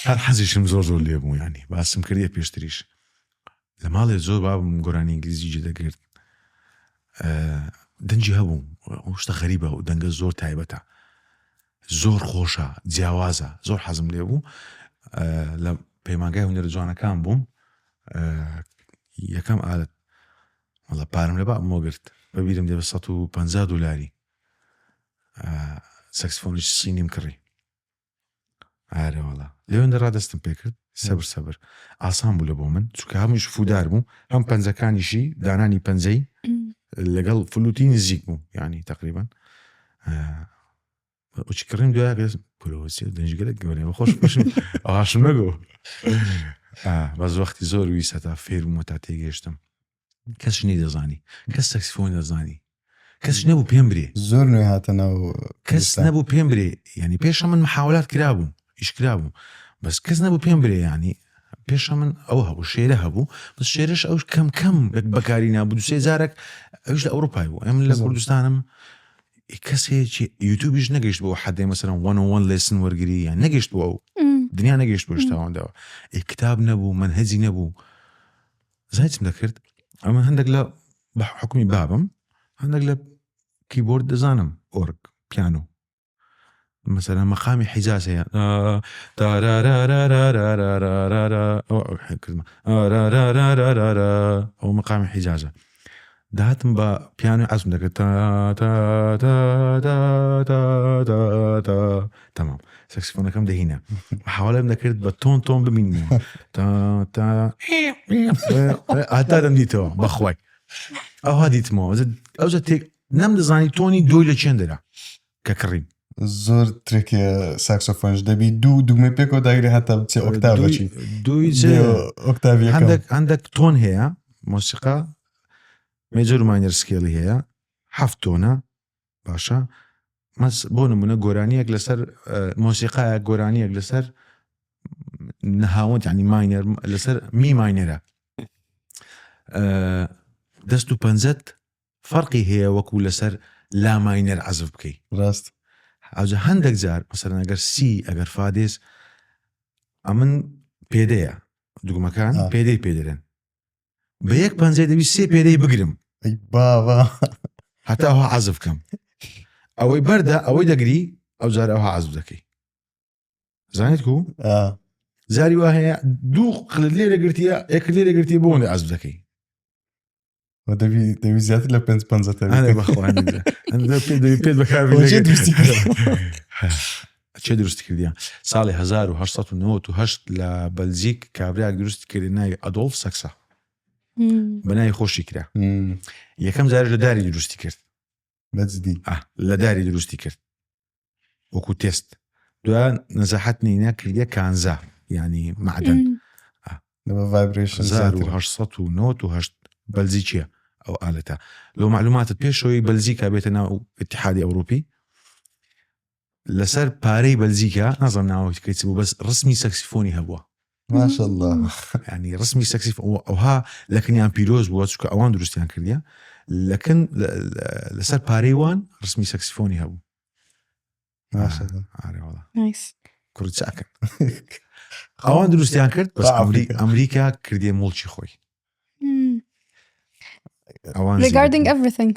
هەر حەزیشم زۆر زۆر لێ بوو ینی باسم کردیە پێشتریش لە ماڵێ زۆر بابم گۆرانی ئینگلیزی جێ دەگرت دەنگی هەبوو ئەو شتە غەریبە و دەنگە زۆر تایبەتە زۆر خۆشە جیاوازە زۆر حەزم لێ بوو لە پەیمانگای هونەرە جوانەکان بووم یەکەم ئالەت وەڵا پارم لە بابمەوە گرت بەبیرم دێ بە 150 دلاری سەکسفۆنی سینیم کڕی ئارە وەڵا لەوێندە ڕادەستم پێکرد سەبر سەبر ئاسان بوو لە بۆ من چونکە هەمووش فودار بوو هەم پەنجەکانیشی دانانی پەنجەی لەگەڵ فلوتی نزیک بوو ینی تقریبان ئەوچی کڕیم دوای کورۆسی دەنجگەلێک گەورەیە خۆش ئاشم نەگۆ بەس وەختی زۆر ویست هەتا فێر بوومە تا تێگەیشتم کەس نەیدەزانی کەس سەکسفۆن دەزانی کەس نەبوو پێم برێ زۆر نوێ هاتە ناو کەس نەبوو پێم برێ ینی پێشە من محاولات کرابوو ئیش کرابوو بەس کەس نەبوو پێم برێ ینی پێشە من ئەو هەبوو شێرە هەبوو بەس شێرش ئەو کەم کەم بەکاری نابوو دوسێ جارێک ئەوش لە ئەوروپای بوو ئەم لە کوردستانم کەسێکی یوتیوبیش نەگەیشت بۆ حدێ مەسەرەن 101 lesson وەرگری یان نەگەشت بۆ ئەو دنیا نەگەشت بۆ شتاوەندەوە کتاب نەبوو منهجی نەبوو زانی چم دەکرد ئەمە هەندێک لە بە حکومی بابم هەندێک لە کیبۆرد دەزانم ئۆرگ پیانۆ مەسەلەن مەقامی حیجاز هەیە ئەو مەقامی حیجازە داهاتم بە پیانۆی عەزم دەکرد تا تا تا تا تا تا تا تەمام سەکسفۆنەکەم دەهینا حاولم دەکرد بە تۆن تۆن ببینم تا تا هەتا دەمدیتەوە بەخوای ئەوها دیتمەوە ئەوجا تێک نەمدەزانی تۆنی دۆی لە چێن دەرا کە کڕیم زۆر ترێکێ ساکسۆفۆنش دەبی دوو دوگمەی پێکەوە داگری هەتا بچێ ئۆکتاڤەچی دوی ئۆکتاڤ هەندێک هەندێک تۆن هەیە مۆسیقا major و minor scale ی هەیە هەفت تۆنە باشە مەس بۆ نمونە گۆرانیەک لەسەر مۆسیقایە گۆرانیەک لەسەر نەهاوەند ینی minor لەسەر می minor ە دەست و پەنجەت فەرقی هەیە وەکو لەسەر لا minor عەزف بکەی. ڕاست. ئەوجا هەندێک جار مەسەلەن ئەگەر سی ئەگەر فادێز ئەمن پێدەیە دوگمەکان پێدەی پێدرێن بە یەک پەنجەی دەبی سێ پێدەی بگرم ئەی بابا هەتا ئەوها عەزف بکەم ئەوەی بەردە ئەوەی دەگری ئەو جار ئەوها عەزف دەکەی زانیت کو جاری وا هەیە دوو قلت لێرە گرتیە یەک لێرە گرتیە بۆ لێ عەزف دەکەی دەبی دەبی زیاتر لە پێنج پەنجە پێت بەکار چێ دروستی کردیان ساڵی 1998 لە بەلجیک کابراک دروستی کردی ناوی ئەدۆڵف سەکسا بە ناوی خۆشی کرا یەکەم جارش لە داری دروستی کرد بەجدی لە داری دروستی کرد وەکو تێست دوای نەزاحەت نینە کردیە کانزا ینی معدن 1898 بەلجیکیە ئەو ئالەتە لۆ معلوماتت پێشەوەی بەلجیکا بێتە ناو اتحادی ئەوروپی لەسەر پارەی بەلجیکا نازانم ناوەکەی چ بوو بەس ڕسمی سەکسیفۆنی هەبووە ماشاءاللە ینی ڕسمی سەکسیف ئەوها لەکنیان پیرۆز بووە چونکە ئەوان دروستیان کردیە لەکن لەسەر پارەی وان ڕسمی سەکسیفۆنی هەبوو کوڕی چاکن ئەوان دروستیان کرد بەس ئەمریکا کردێ موڵکی خۆی ئەوان regarding everything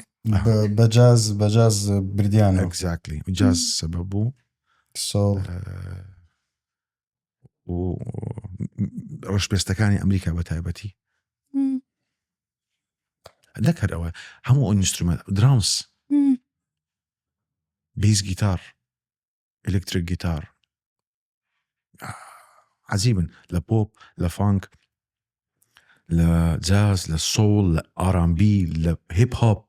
بەجاز بەجاز بردیان exactly جاز سەبەب بوو سۆڵ و ڕەشپێستەکانی ئەمریکا بە تایبەتی نەک هەر ئەوە هەموو ئەو instrument drums bass guitar electric guitar عەجیبن لە پۆپ لە funk لە جاز لە soul لە R&B لە hip hop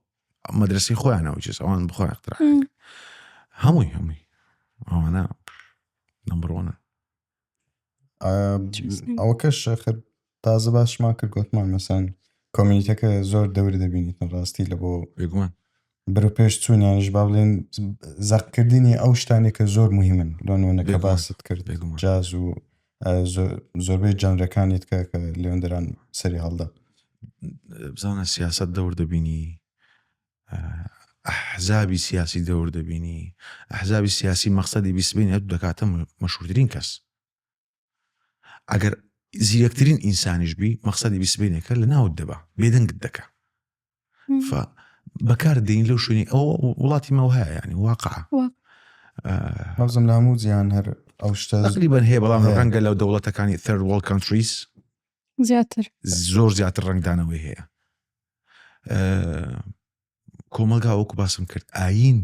مەدرسەی خۆیانەوە چیز ئەوان بخۆیان اختراع هەمووی هەمووی ئەوانە number one ە ئەوە کەش خر تازە باشمان کرد گوتمان مەسەن community ەکە زۆر دەور دەبینیتن ڕاستی لە بۆ بێگومان بەرەو پێش چوونیانش با بڵێن زەقکردنی ئەو شتانێک کە زۆر مهمن لۆ نمونە کە باست کرد بێگومان جاز و زۆربەی جانرەکانی تکە کە لێوەندران سەری هەڵدا. بزانە سیاسەت دەور دەبینی، ئەحزابی سیاسی دەور دەبینی، ئەحزابی سیاسی مەقسەدی بیسبینی هەردوو دەکاتە مەشهورترین کەس. ئەگەر زیرەکترین ئینسانیش بی مەقسەدی بیسبینێکە لە ناوت دەبا، بێدەنگت دەکا. ف بەکار دێین لەو شوێنی ئەو وڵاتی مەوە هەیە ینی واقع مەبزم لە هەموو جیهان هەر ئەو شتە تقریبا هەیە بەڵام ڕەنگە لەو دەوڵەتەکانی third world countries زیاتر زۆر زیاتر ڕەنگدانەوەی هەیە کۆمەلگا وەکو باسم کرد ئاین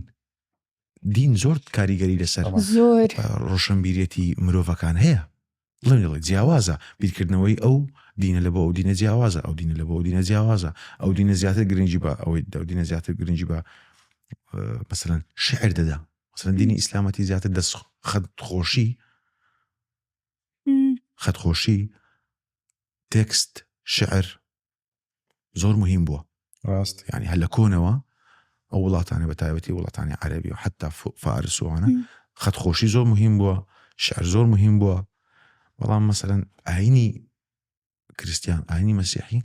دین زۆر کاریگەری لەسەر زۆر ڕۆشنبیرێتی مرۆڤەکان هەیە بڵێ دەڵێ جیاوازە بیرکردنەوەی ئەو دینە لە بۆ ئەو دینە جیاوازە ئەو دینە لە بۆ ئەو دینە جیاوازە ئەو دینە زیاتر گرنگی بە ئەوەی ئەو دینە زیاتر گرنگی بە مەسەلەن شعر دەدا مەسەلەن دینی ئیسلامەتی زیاتر دەست خەت خۆشی خەت خۆشی تێکست شعر زۆر مهم بووە ڕاست یعنی هەر لە کۆنەوە ئەو وڵاتانە بە تایبەتی وڵاتانی عەربی و حتا فارس وانە خەت خۆشی زۆر مهم بووە شعر زۆر مهم بووە بەڵام مەسەرەن ئاینی کریسیان ئاینی مەسیحی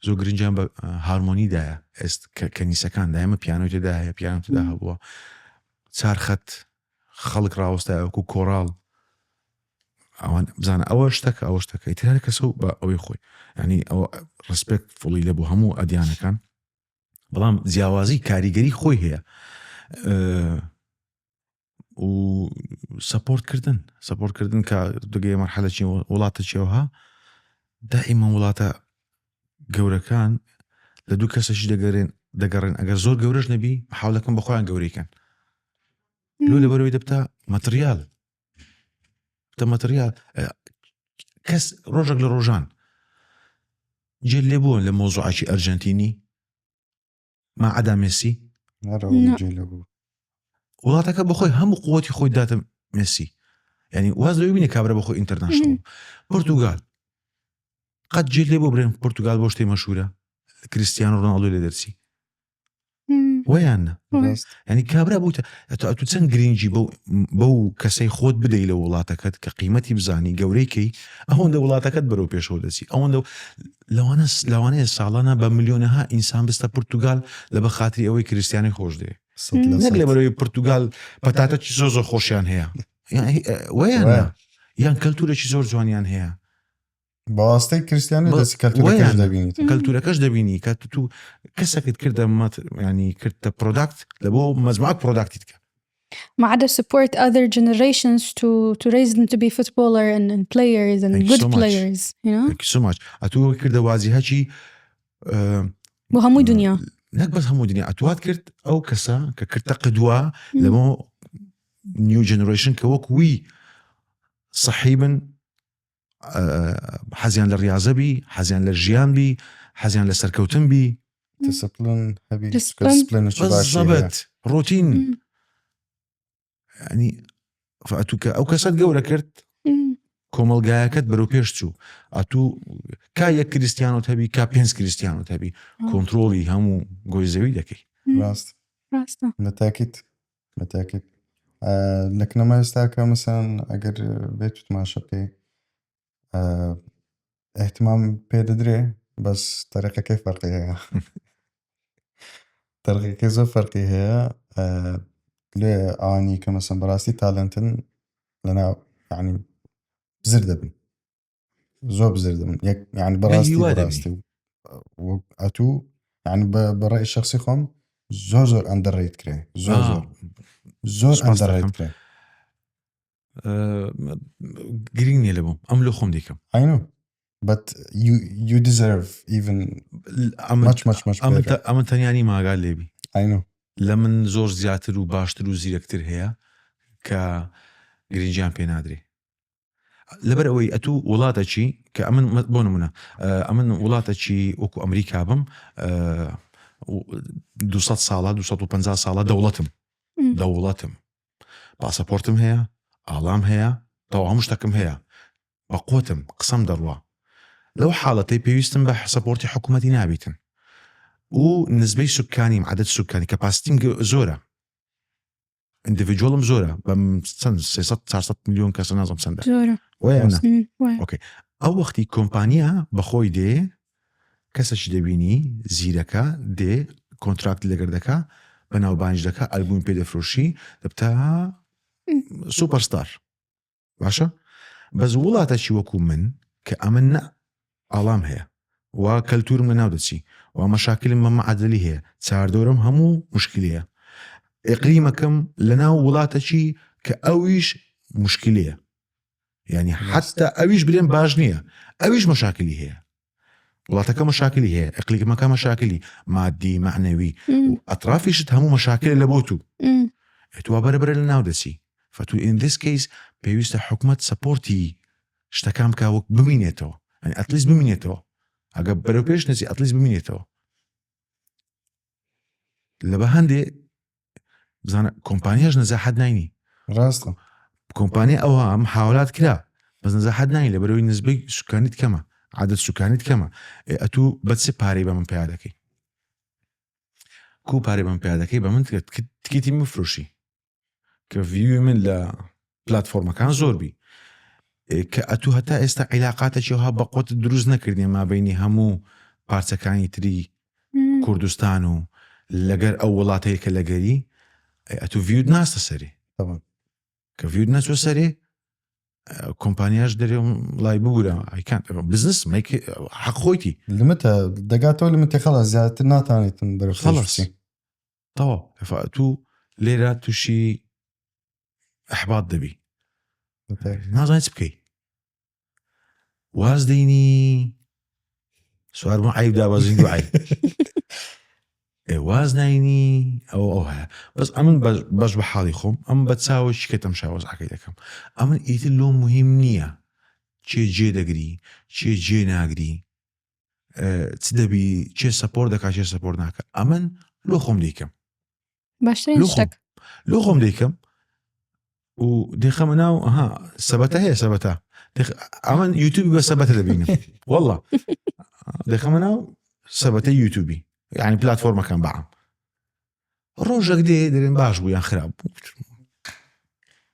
زۆر گرنگیان بە هارمۆنی دایە ئێست کە کەنیسەکان دایمە پیانۆی تێدا هەیە پیانۆ تێدا هەبووە چار خەت خەڵک ڕاوەستایە وەکو کۆڕاڵ ئەوان بزانە ئەوە شتەکە ئەوە شتەکە ئیتر هەر کەسە و بە ئەوەی خۆی ینی ئەوە ڕسپێکت فڵی لە بۆ هەموو ئەدیانەکان بەڵام جیاوازی کاریگەری خۆی هەیە و سەپۆرتکردن سەپۆرتکردن کە دەگەیە مەرحەلەکی وڵاتە چێوها دائیمە وڵاتە گەورەکان لە دوو کەسەشی دەگەرێن دەگەڕێن ئەگەر زۆر گەورەش نەبی حاولەکەم بە خۆیان گەورەیکەن لۆ لەبەرەوەی دەبتە مەتریال بتە مەتریال کەس ڕۆژێک لە ڕۆژان جێ لێ بووە لە مۆزوعکی ئەرجنتینی ما عدا مێسی وڵاتەکە بەخۆی هەموو قوتی خۆی داتە مێسی ینی واز لەوی بینە کابرا بەخۆی ئینتەرناشناڵ پرتوگال قەت جێ لێ بۆ برێن پرتوگال بۆ شتێ مەشهورە کریسیان ڕۆناڵدۆ لێ دەرچی ویان ینی کابرا بووتە ئەتو چەند گرنگی بەو کەسەی خۆت بدەی لە وڵاتەکەت کە قیمەتی بزانی گەورەی کەی ئەوەندە وڵاتەکەت بەرەو پێشەوە دەچی ئەوەندە لەوانە لەوانەیە ساڵانە بە ملیۆنەها ئینسان بستە پرتوگال لە بە خاتری ئەوەی کریسیانی خۆش دێ نەک لە بەرەوەی پرتوگال پەتاتەکی زۆر زۆر خۆشیان هەیە ویان یان کەلتورێکی زۆر جوانیان هەیە بەواستەی کریسیانی دەستی کەلتورەکەش دەبینیت کەلتورەکەش دەبینی کە تو کەسەکت کردە ینی کردە پرۆداکت لە بۆ مەزموعات پرۆداکتی بکە ما عدا support other generations to to raise them to be footballer and, and players and Thank you good so much. players you know Thank you so much. ئەتوو کردە وازی هەچی بۆ هەموو دنیا نەک بەس هەموو دنیا ئەتوات کرد ئەو کەسە کە کردە قدوە لەمە نیو جنریشن کە وەک وی صحی بن حەزیان لە ڕاضە بی حەزیان لە ژیان بی حەزیان لە سەرکەوتن بی discipline هەبی Discipline. discipline ێکی باشی هەیە. بەزەبت ڕۆتین ینی ئەتوو کە ئەو کەسەت گەورە کرد کۆمەڵگایەکەت بەرەو پێش چوو ئەتوو کا یەک کریسیانۆت هەبی کا پێنج کریسیانۆت هەبی کۆنتترۆلی هەموو گۆی زەوی دەکەی ڕاست ڕاستە متاکد متاکد لە کنەما ئێستاکە مەسەن ئەگەر بێت و تماشە بکەی احتمام پێ دەدرێ بەس تەریقەکەی فەرقی هەیە تەریقەکەی زۆر فەرقی هەیە لێ ئەوانی کە مەسەن بەڕاستی talent ن لەناو یعنی بزر دەبن زۆر بزر دەبن یەک یعنی بەڕاستی هیوا دەبی. بەڕاستی ئەتوو یعنی بە ڕەئی شخصی خۆم زۆر زۆر underrate کرێ زۆر زۆر زۆر سپاس underrate دەکەم. کرێ گرنگ نییە لە بۆم ئەم لە خۆم دیکەم I know but you you deserve even ئەمن much much much ئەمن better تە- ئەمن تەنیا نیم ئاگات لێبی I know لە من زۆر زیاتر و باشتر و زیرەکتر هەیە کە گرنگیان پێ نادرێ لەبەر ئەوەی ئەتوو وڵاتەکی کە ئەمن بۆ نمونە ئەمن وڵاتەکی وەکو ئەمریکا بم 200 ساڵە 250 ساڵە دەوڵەتم دەوڵەتم پاسەپۆرتم هەیە ئاڵام هەیە تەوا هەموو شتەکم هەیە بە قوتم قسەم دەڕوا لەو حاڵەتەی پێویستم بە سەپۆرتی حکوومەتی نابیتن و نزبەی سوکانیم عدد سوکانی capacity م زۆرە. individual م زۆرە بەم چەند 300 400 میلیۆن کەسە نازم چەندە زۆرە وایە نا؟ وایە. okay ئەو وەختی کۆمپانیا بەخۆی دێ کەسەکی دەبینی زیرەکە دێ contract لەگەر دەکا بەناوبانگیش دەکا ئەلبومی پێ دەفرۆشی دەبتە superstar باشە بەس وڵاتەکی وەکو من کە ئەمن نە ئاڵام هەیە و کەلتورم لە ناو دەچی و مەشاکلم بە معادلی هەیە چاردۆرم هەموو مشکلەیە ئقلیمەکەم لە ناو وڵاتەکی کە ئەویش مشکلەیە یعنی حتا ئەویش برێن باش نییە ئەویش مەشاکلی هەیە وڵاتەکە مەشاکلی هەیە ئقلیمەکە مەشاکلی مادی معنەوی و ئەطرافیشت هەموو مەشاکلە لە بۆ تو توا بەرە بەرە لە ناو دەچی فەتو in this case پێویستە حکومت support ی شتەکان بکە وەک بمینێتەوە یعنی at least بمینێتەوە ئەگە بەرەو پێش نەچی at least بمینێتەوە لە بە هەندێ بزانە کۆمپانیاش نەزاحەت ناینی ڕاستە کۆمپانیا ئەوها محاولات کرا بەس نەزاحەت ناین لە بەرەوەی نزبەی سوکانیت کەمە عادەت سوکانیت کەمە ئەتوو بە چ پارەی بە من پیا دەکەی کو پارەی بە من پیا دەکەی بە من تکیتی من فرۆشی کە view ی من لە پلتفۆرمەکان زۆر بی کە ئەتوو هەتا ئێستا عیلاقاتێکی ها بە قوت دروست نەکردێ مابینی هەموو پارچەکانی تری کوردستان و لەگەر ئەو وڵاتەیە کە لەگەری ئەتوو view ت ناستە سەری کە view ت نەچوە سەری کۆمپانیاش دەرێ لای بگورە ئایکان بزنس مەیک حەق خۆیتی لمتە دەگاتەوە لمتە خەڵە زیاتر ناتانێتن بەرەو خەڵەس تەواو تو لێرە تووشی ئەحبات دەبی نازانانی چ بکەی واز دێنی سوار بوون عیب دابەزین دوعای واز ناینی ئەو ئەو هەیە بەس ئەمن بەش بە حاڵی خۆم ئەم بە چاوەکی کە تەمشا وەزعەکەی دەکەم ئەمن ئیتر لۆ مهم نییە چێ جێ دەگری چێ جێ ناگری چ دەبی چێ support دەکا چێ support ناکە ئەمن لۆ خۆم دەیکەم باشترین شتێک لۆ خۆم دەیکەم و دەخەمە ناو ها سەبەتە هەیە سەبەتە ئەمن یوتیوبی بە سەبەتە دەبینم والله دەخەمە ناو سەبەتە یوتیوبی یعنی پلتفۆرمەکان بەعام ڕۆژێک دێ دەرێن باش بوو یان خراپ بوو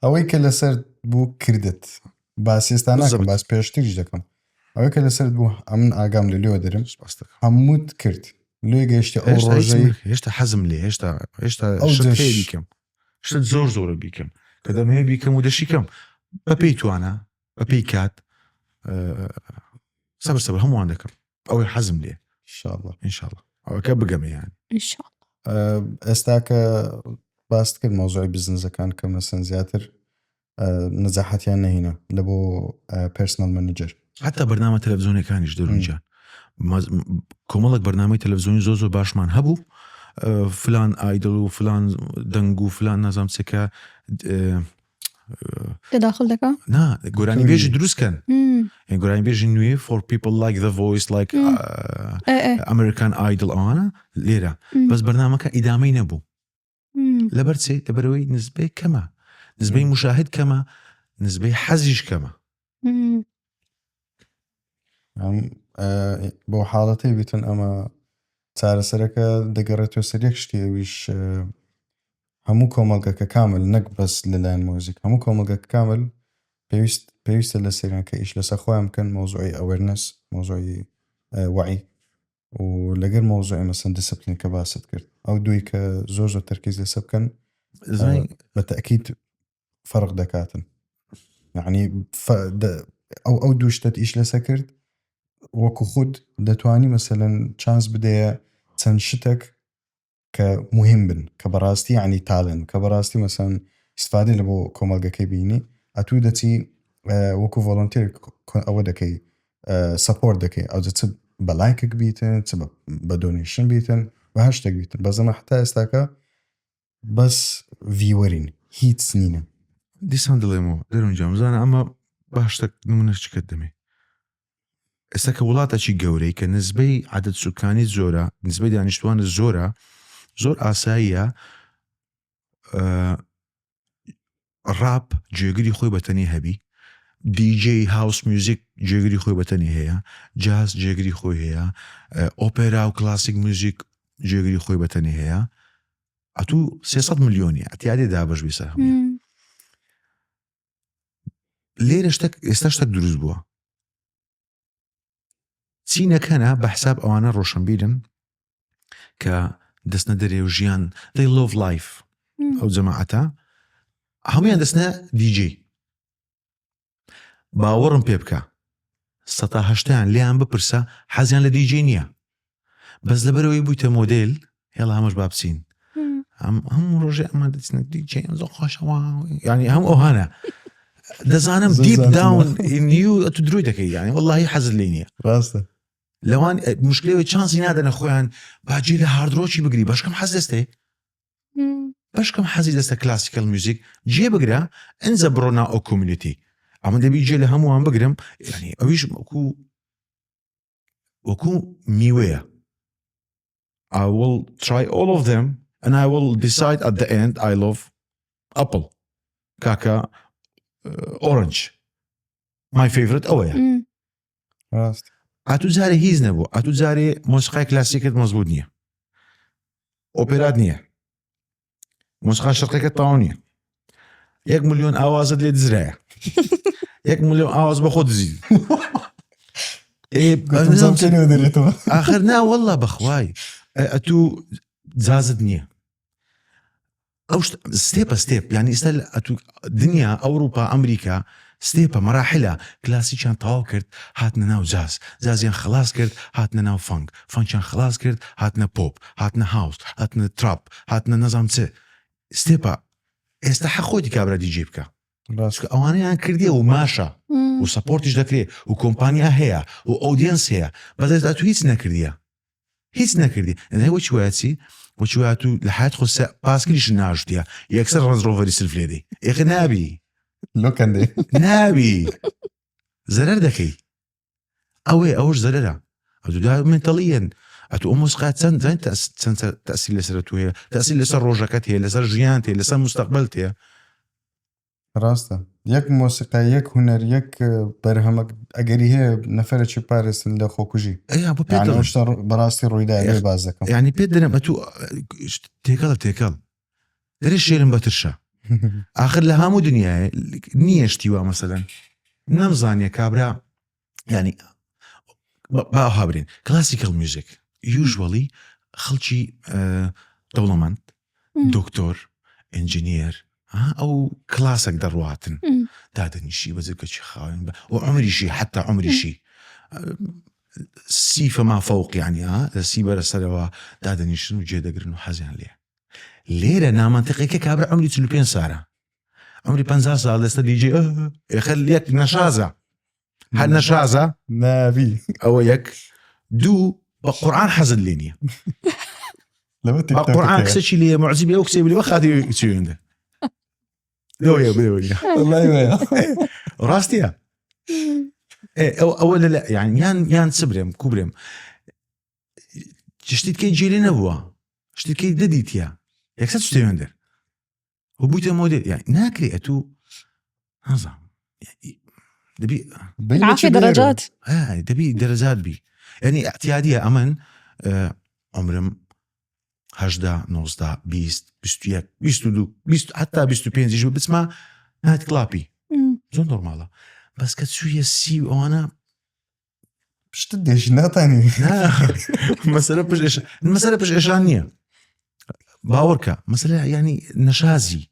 ئەوەی کە لەسەر بوو کردت باس ئێستا ناکەم باس پێشتریش دەکەم ئەوەی کە لەسەر بوو ئەمن ئاگام لە لێوە دەرم هەمووت کرد لێ گەیشتە ئەو ڕۆژەی هێشتا حەزم لێ هێشتا هێشتا ئەو بیکەم شت زۆر زۆرە بیکەم کە دەمەوێت بیکەم و دەشیکەم بەپێی توانە بەپێی کات سەبر سەبر هەمووان دەکەم ئەوەی حەزم لێ انشاءاللە انشاءاللە ئەوەکە بگەمە یان انشاءاللە ئێستا کە باست کرد مەوزوعی بزنزەکان کە مەسەن زیاتر نەجاحەتیان نەهینا لە بۆ personal manager حتا بەرنامە تەلەڤزیۆنەکانیش دەرونجان کۆمەڵک بەرنامەی تەلەڤزیۆنی زۆر زۆر باشمان هەبوو فلان Idol و فلان دەنگ و فلان نازام چێکە تەداخل دەکا نا گۆرانی بێژی دروست کەن گۆرانی بێژی نوێ for people like The Voice like American Idol ئەوانە لێرە بەس بەرنامەکە ئیدامەی نەبوو لەبەر چێ لەبەرەوەی نزبەی کەمە نزبەی مشاهد کەمە نزبەی حەزیش کەمە بۆ حاڵەتەی بیتن ئەمە چارەسەرەکە دەگەڕێتەوە سەر یەک شتی ئەویش هەموو کۆمەڵگەکە کامل نەک بەس لەلایەن مۆزیک هەموو کۆمەڵگەکە کامل پێویست پێویستە لە سەریان کە ئیش لەسەر خۆیان بکەن مەوزوعی awareness مەوزوعی وعی و لەگەر مەوزوعی مەسەن discipline کە باست کرد ئەو دوی کە زۆر زۆر تەرکیز لەسەر بکەن بە تەئکید فەرق دەکاتن یعنی ئەو ئەو دوو شتت ئیش لەسە کرد وەکو خود دەتوانی مەسەلەن chance بدەیە چەند شتێک کە مهم بن کە بەڕاستی ینی talent کە بەڕاستی مەسەن استفادە لە بۆ کۆمەڵگەکەی بینی ئەتوو دەچی وەکو volunteer ئەوە دەکەی support دەکەی ئەو چ بە لایکێک بیتن چ بە donation بیتن بە هەر شتێک بیتن بەزەمە حتا ئێستاکە بەس viewer ین هیچ نینە. دیسان دەڵێمەوە دەرون گیان بزانە ئەمە باشتە نمونە چکت دەمێ ئێستا کە وڵاتەکی گەورەی کە نزبەی عدد سوکانی زۆرە نزبەی دانیشتوانە زۆرە زۆر ئاساییە ڕاپ جێگری خۆی بەتەنی هەبی DJ house music جێگری خۆی بەتەنی هەیە جاز جێگری خۆی هەیە ئۆپێرا و classic music جێگری خۆی بەتەنی هەیە. ئەتوو 300 ملیۆنی ئەتیادێ دابەش بی سەر هەموویان لێرە شتێک ئێستا شتێک دروست بووە چینەکەنە بە حساب ئەوانە ڕۆشنبیرن کە دەستنە دەرێ و ژیان they love life ئەو جەماعەتە هەمویان دەستنە دیجی باوەڕم پێ بکە سەتا هەشتیان لێیان بپرسە حەزیان لە دیجی نییە بەس لەبەرەوەی بوویتە مۆدێل هێڵا هەمەش با بچین ئەم هەموو ڕۆژێ ئەمە دەچنە دیجی زۆر خۆشەوە ینی هەم ئەوهانە دەزانم deep down نیو تو درۆی دەکەی یانی واللهی حەزت لێ نییە ڕاستە لەوان مشکلەوەی چانسی نادەنە خۆیان باجی لە hard rock ی بگری بەشکەم حەز دەستێ بەشکەم حەزی دەستە classical music جێ بگرە ئەنجە بڕۆ ناو ئەو community ئەمە دەبی جێ لە هەمووان بگرم ینی ئەویش وەکو وەکو میوەیە I will try all of them and I will decide at the end I love apple کاکە orange my favorite ئەوەیە ڕاست ئەتو جارێ هیچ نەبوو ئەتو جارێ مۆسیقای کلاسیکت مەزبوط نییە ئۆپێرات نییە مۆسیقا شەرقەکە تەواو نییە یەک ملیۆن ئاوازت لێ دزرایە یەک ملیۆن ئاواز بە خۆ دزی ئاخر نا والله بەخوای ئەتوو جازت نییە ئەو step ە step یعنی ئێستا ئەتوو دنیا ئەوروپا ئەمریکا step ە مەراحلە کلاسیکیان تەواو کرد هاتنە ناو جاز جازیان خلاص کرد هاتنە ناو funk funk یان خلاص کرد هاتنە پۆپ هاتنە house هاتنە trap هاتنە نەزام چ step ە ئێستا حەق خۆیتی کابرا دیجی بکە چونکە ئەوانەیان کردیە و ماشە و support یش دەکرێ و کۆمپانیا هەیە و audience هەیە بەس ئێستا تو هیچ نەکردیە هیچ نەکردی ئەی وەچی وایە چی وەچی وایە تو لە حیات خۆ پاسکلیش ناژتیە یەکسەر ڕەنج ڕۆڤەری سلف لێ دەی ئێخە نابی لۆکەندێ نابی زەرەر دەکەی ئەوەیە ئەوەش زەرەرە ئەتو دا منتەڵیەن ئەتو ئەو مۆسیقا چەند چەند چەند تەسیر لەسەر تو هەیە تەسیر لەسەر ڕۆژەکەت هەیە لەسەر ژیان هەیە لەسەر مستەقبلت هەیە ڕاستە یەک مۆسیقا یەک هونەر یەک بەرهەمەک ئەگەری هەیە نەفەرێکی پارێزن لە خۆکوژی ئەیا بۆ پێت یعنی دەڵێم. ئەو شتە بەڕاستی ڕوویدا لێ باس دەکەم یعنی پێت دەرم ئەتو تێکەڵە تێکەڵ دەرێ شێرم بە ترشە ئاخر لە هەموو دنیاە نییە شتی وا مەسەلەن نەمزانیە کابرا ینی با هاورێن classical music usually خەڵکی دەوڵەمەند دکتۆر engineer ئەو کلاسێک دەڕواتن دادەنیشی بە جلکەکی خاوێن بە و عمریشی حتا عمریشی سی فەما فەوق یعنی لە سی بەرە سەرەوە دادەنیشن و جێدەگرن و حەزیان لێ لێرە نامەنتقێکە کابرا عمری 45 سارە عمری 50 ساڵ دەستە دیجێ ئێخر یەک نەشازە هەر نەشازە ناوی ئەوە یەک دوو بە قورآن حەزت لێ نییە بە قورآن کچێکی لێ معجبی ئەو کچێ بلی بە خاتی چێندە ڕاستیە ئەو ئەوە لە یان یان چ برێم کو برێم شتیت کەی جێ لێ نەبووە شتیت کەی دەدیتە یەکسەر شتێوێن دەر و بوویتە مۆدێل یان ناکرێ ئەتوو نازانم دەبی عافية درجات دەبی دەرەجات بی یعنی اعتیادیە ئەمن عمرم هەشدا نۆزدا بیست بیست و یەک بیست و دوو بیست حتا بیست و پێنجیش بچمە night club ی زۆر نۆرماڵە بەس کە چوویە سی و ئەوانە پشتت دێژی ناتانی مەسەلە پشت ئێش مەسەلە پشت ئێشان نییە باوەڕکە مەسەلە ینی نەشازی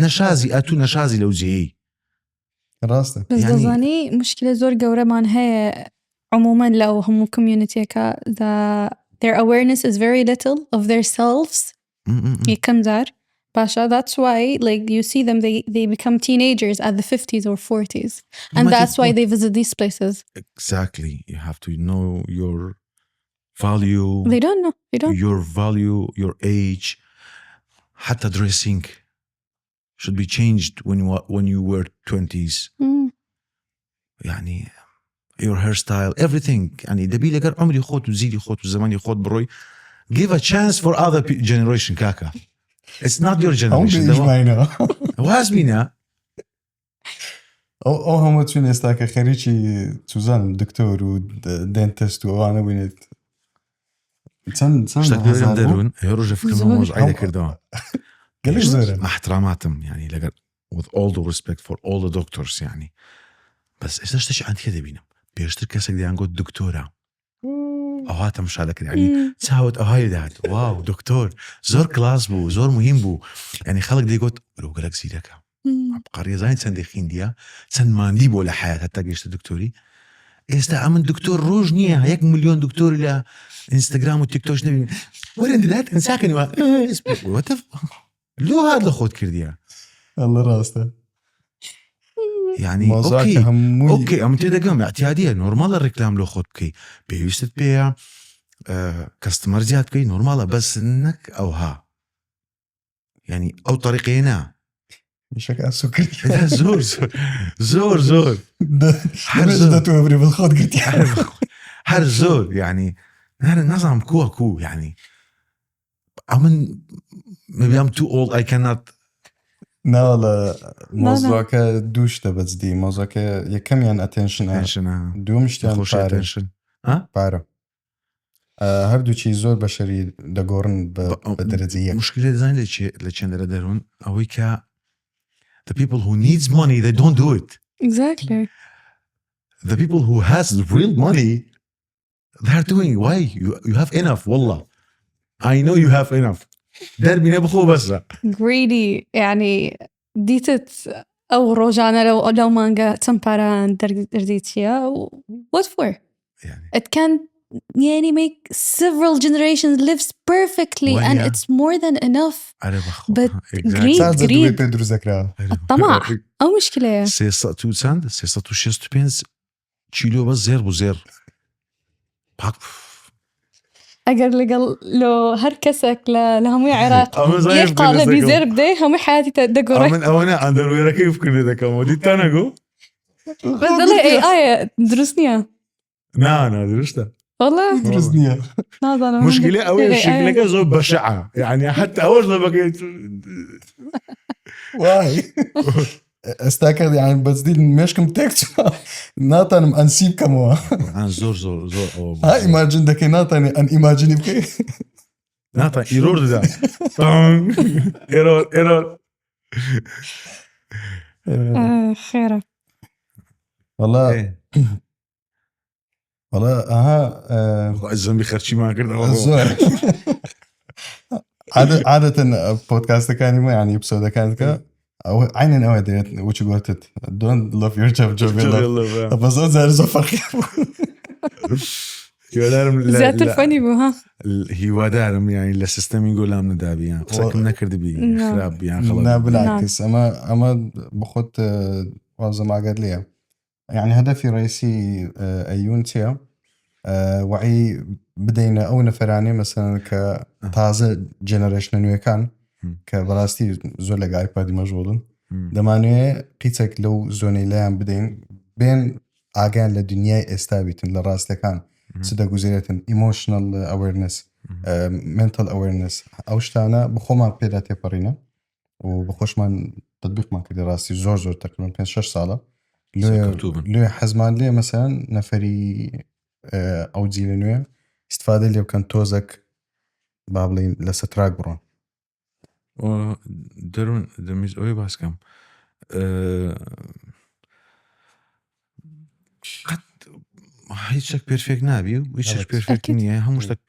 نەشازی ئەتوو نەشازی لەو جێی ڕاستە بەس یعنی- دەزانی مشکلە زۆر گەورەمان هەیە عموما لەو هەموو community ەکە the their awareness is very little of their selves یەکەم جار باشە that's why like you see them they they become teenagers at the 50s or 40s and that's why they visit these places Exactly. You have to know your value, they don't know they don't your value, your age. حتى dressing should be changed when you are, when you were 20s. يعني your hairstyle everything يعني دەبی لەگەر عمری خۆت و زیری خۆت و زمانی خۆت بڕۆی give a chance for other generation کاکە it's not your ئەو generation بێ ئیژماینەوە واز بینە ئەو ئەو هەموو چون ئێستا کە خەریکی چوزانم دکتۆر و dentist و ئەوانە بووینێت. چەند چەند شتێک پێ هەزار بوو؟ دەروون ئەوێ ڕۆژە فکرم زۆر. مۆزعی دەکردەوە گەلێک زۆرە احتراماتم يعني لەگەر with all the respect for all the doctors يعني بەس ئێستا شتێکی عەنتیکە دەبینم پێشتر کەسێک دەیان گوت دکتۆرە ئەوها تەمشا دەکرد یعنی چاوت ئەوهای دەهات واو دکتۆر زۆر کلاس بوو زۆر مهم بوو یعنی خەڵک دەیگوت مرۆڤ گەلەک زیرەکە عەبقەریە زانی چەندی خیندیە چەند ماندی بۆ لە حیات هەتا گەیشتە دکتۆری ئێستا ئەمن دکتۆر ڕۆژ نییە یەک ملیۆن دکتۆر لە ئینستاگرام و تیکتۆش نبین وەرن دلات ئەنساکەن لۆ هات لە خۆت کردیە ئەڵە ڕاستە یعنی مۆزاکە okay هەمووی okay ئەم تێدەگەم اعتیادیە نۆرمالە ڕیکلام لۆ خۆت بکەی پێویستت پێیە customer زیاد بکەی نۆرمالە بەس نەک ئەوها یعنی ئەو طریقەیە نا ئیشەکە ئاسۆ کرد زۆر زۆر زۆر زۆر هەر زۆر. دەتوە بری بەس خۆت گرتی هەر زۆر یعنی نازانم کووە کوو یعنی ئەمن maybe I'm too old I cannot ناوەڵە مۆزۆکە دوو شتە بەجدی مۆزۆکە یەکەمیان attention ە attention دووەم شتیان خۆش پارە attention پارە هەردووچی زۆر بەشەری دەگۆڕن بە بە دەرەجەی یەک مشکلە دەزانین لە چێ لە چێندەرە دەرون ئەوەی کە the people who needs money they don't do it Exactly. the people who has real money they are doing why you have enough والله I know you have enough دەربینە بخۆ بەسە Greedy یعنی دیتت ئەو ڕۆژانە لەو لەو مانگە چەند پارەیان دەردیتیە what for یعنی it can يعني make several generations lives perfectly and وهي- it's more than enough ئەرێ بەخۆ But Exactly. greed- ساز greed. دووی پێ دروست دەکرا الطمع ئەو مشکلەیە سێ سەد و چەند 365 کیلۆ بەس زێر بوو زێر پاک ئەگەر لەگەڵ لۆ هەر کەسێک لە لە هەمووی عێراق ئەمە زانیم یەک قالبی بکردە زێر بدەی هەمووی حیاتی دەگۆڕێ ئەمن ئەوە نا underwear ەکەی بکردە دەکەمەوە دیتان نەگۆ بەس دەڵێ AI دروست نییە نا نا دروستە والله دروست نییە نازانم مشکلە ئەوەیە AI. شکلەکە زۆر بەشعە یعنی حتى ئەوەش لە بەکەیت وای ئێستا کە یان بەجدی مێشکم تێک چووە ناتانم unsee بکەمەوە قورئان زۆر زۆر زۆر ئەوە بوو. ها imagine دەکەی ناتانی unimagine ی بکەی ناتان error دەدا تانگ. error error آه، خێرە وەڵا ئێ، وەڵا ئەها آه، خوا زەمبی خەرچیمان کرد ئەوە زۆر عادە عادەتەن پۆدکاستەکانی ما یعنی episode ەکان کە ئەوە عینەن ئەوە دەوێت وچ گوتت don't love your job job your love. بە زۆر جار زۆر فەرقی بوو. هیوادارم لە- زیاتر لە- funny بوو ها هیوادارم یعنی لە سیستەمی گۆلام نەدابی یان قسەکم نەکردبی نا. خراپ بی یان خەڵەت نا بی. بالعكس ئەمە ئەمە بخۆت وازم ئاگات لێیە یعنی هەدەفی ڕئیسی ئەیون چییە وعی بدەینە ئەو نەفەرانەی مەسەلەن کە تازە generation ە نوێکان کە بەڕاستی زۆر لەگە ئایپادی مەژغوڵن دەمانوێ قیچێک لەو zone ەی لایان بدەین بێن ئاگیان لە دنیای ئێستا بیتن لە ڕاستەکان چ دەگوزرێتن emotional awareness mental awareness ئەو شتانە بخۆمان پێدا تێپەڕینە و بەخۆشمان تطبیقمان کردی ڕاستی زۆر زۆر تقریبا 5 6 ساڵە لێ حەزمان لێ مەسەن نەفەری ئەو جیلە نوێ استفادە لێ بکەن تۆزەک با بڵین لەسەر track بڕۆن دەرون دەمیز ئەوەی باسکەم قەت هیچ شتێک perfect نابی و هیچ شتێک perfect نییە هەموو شتێک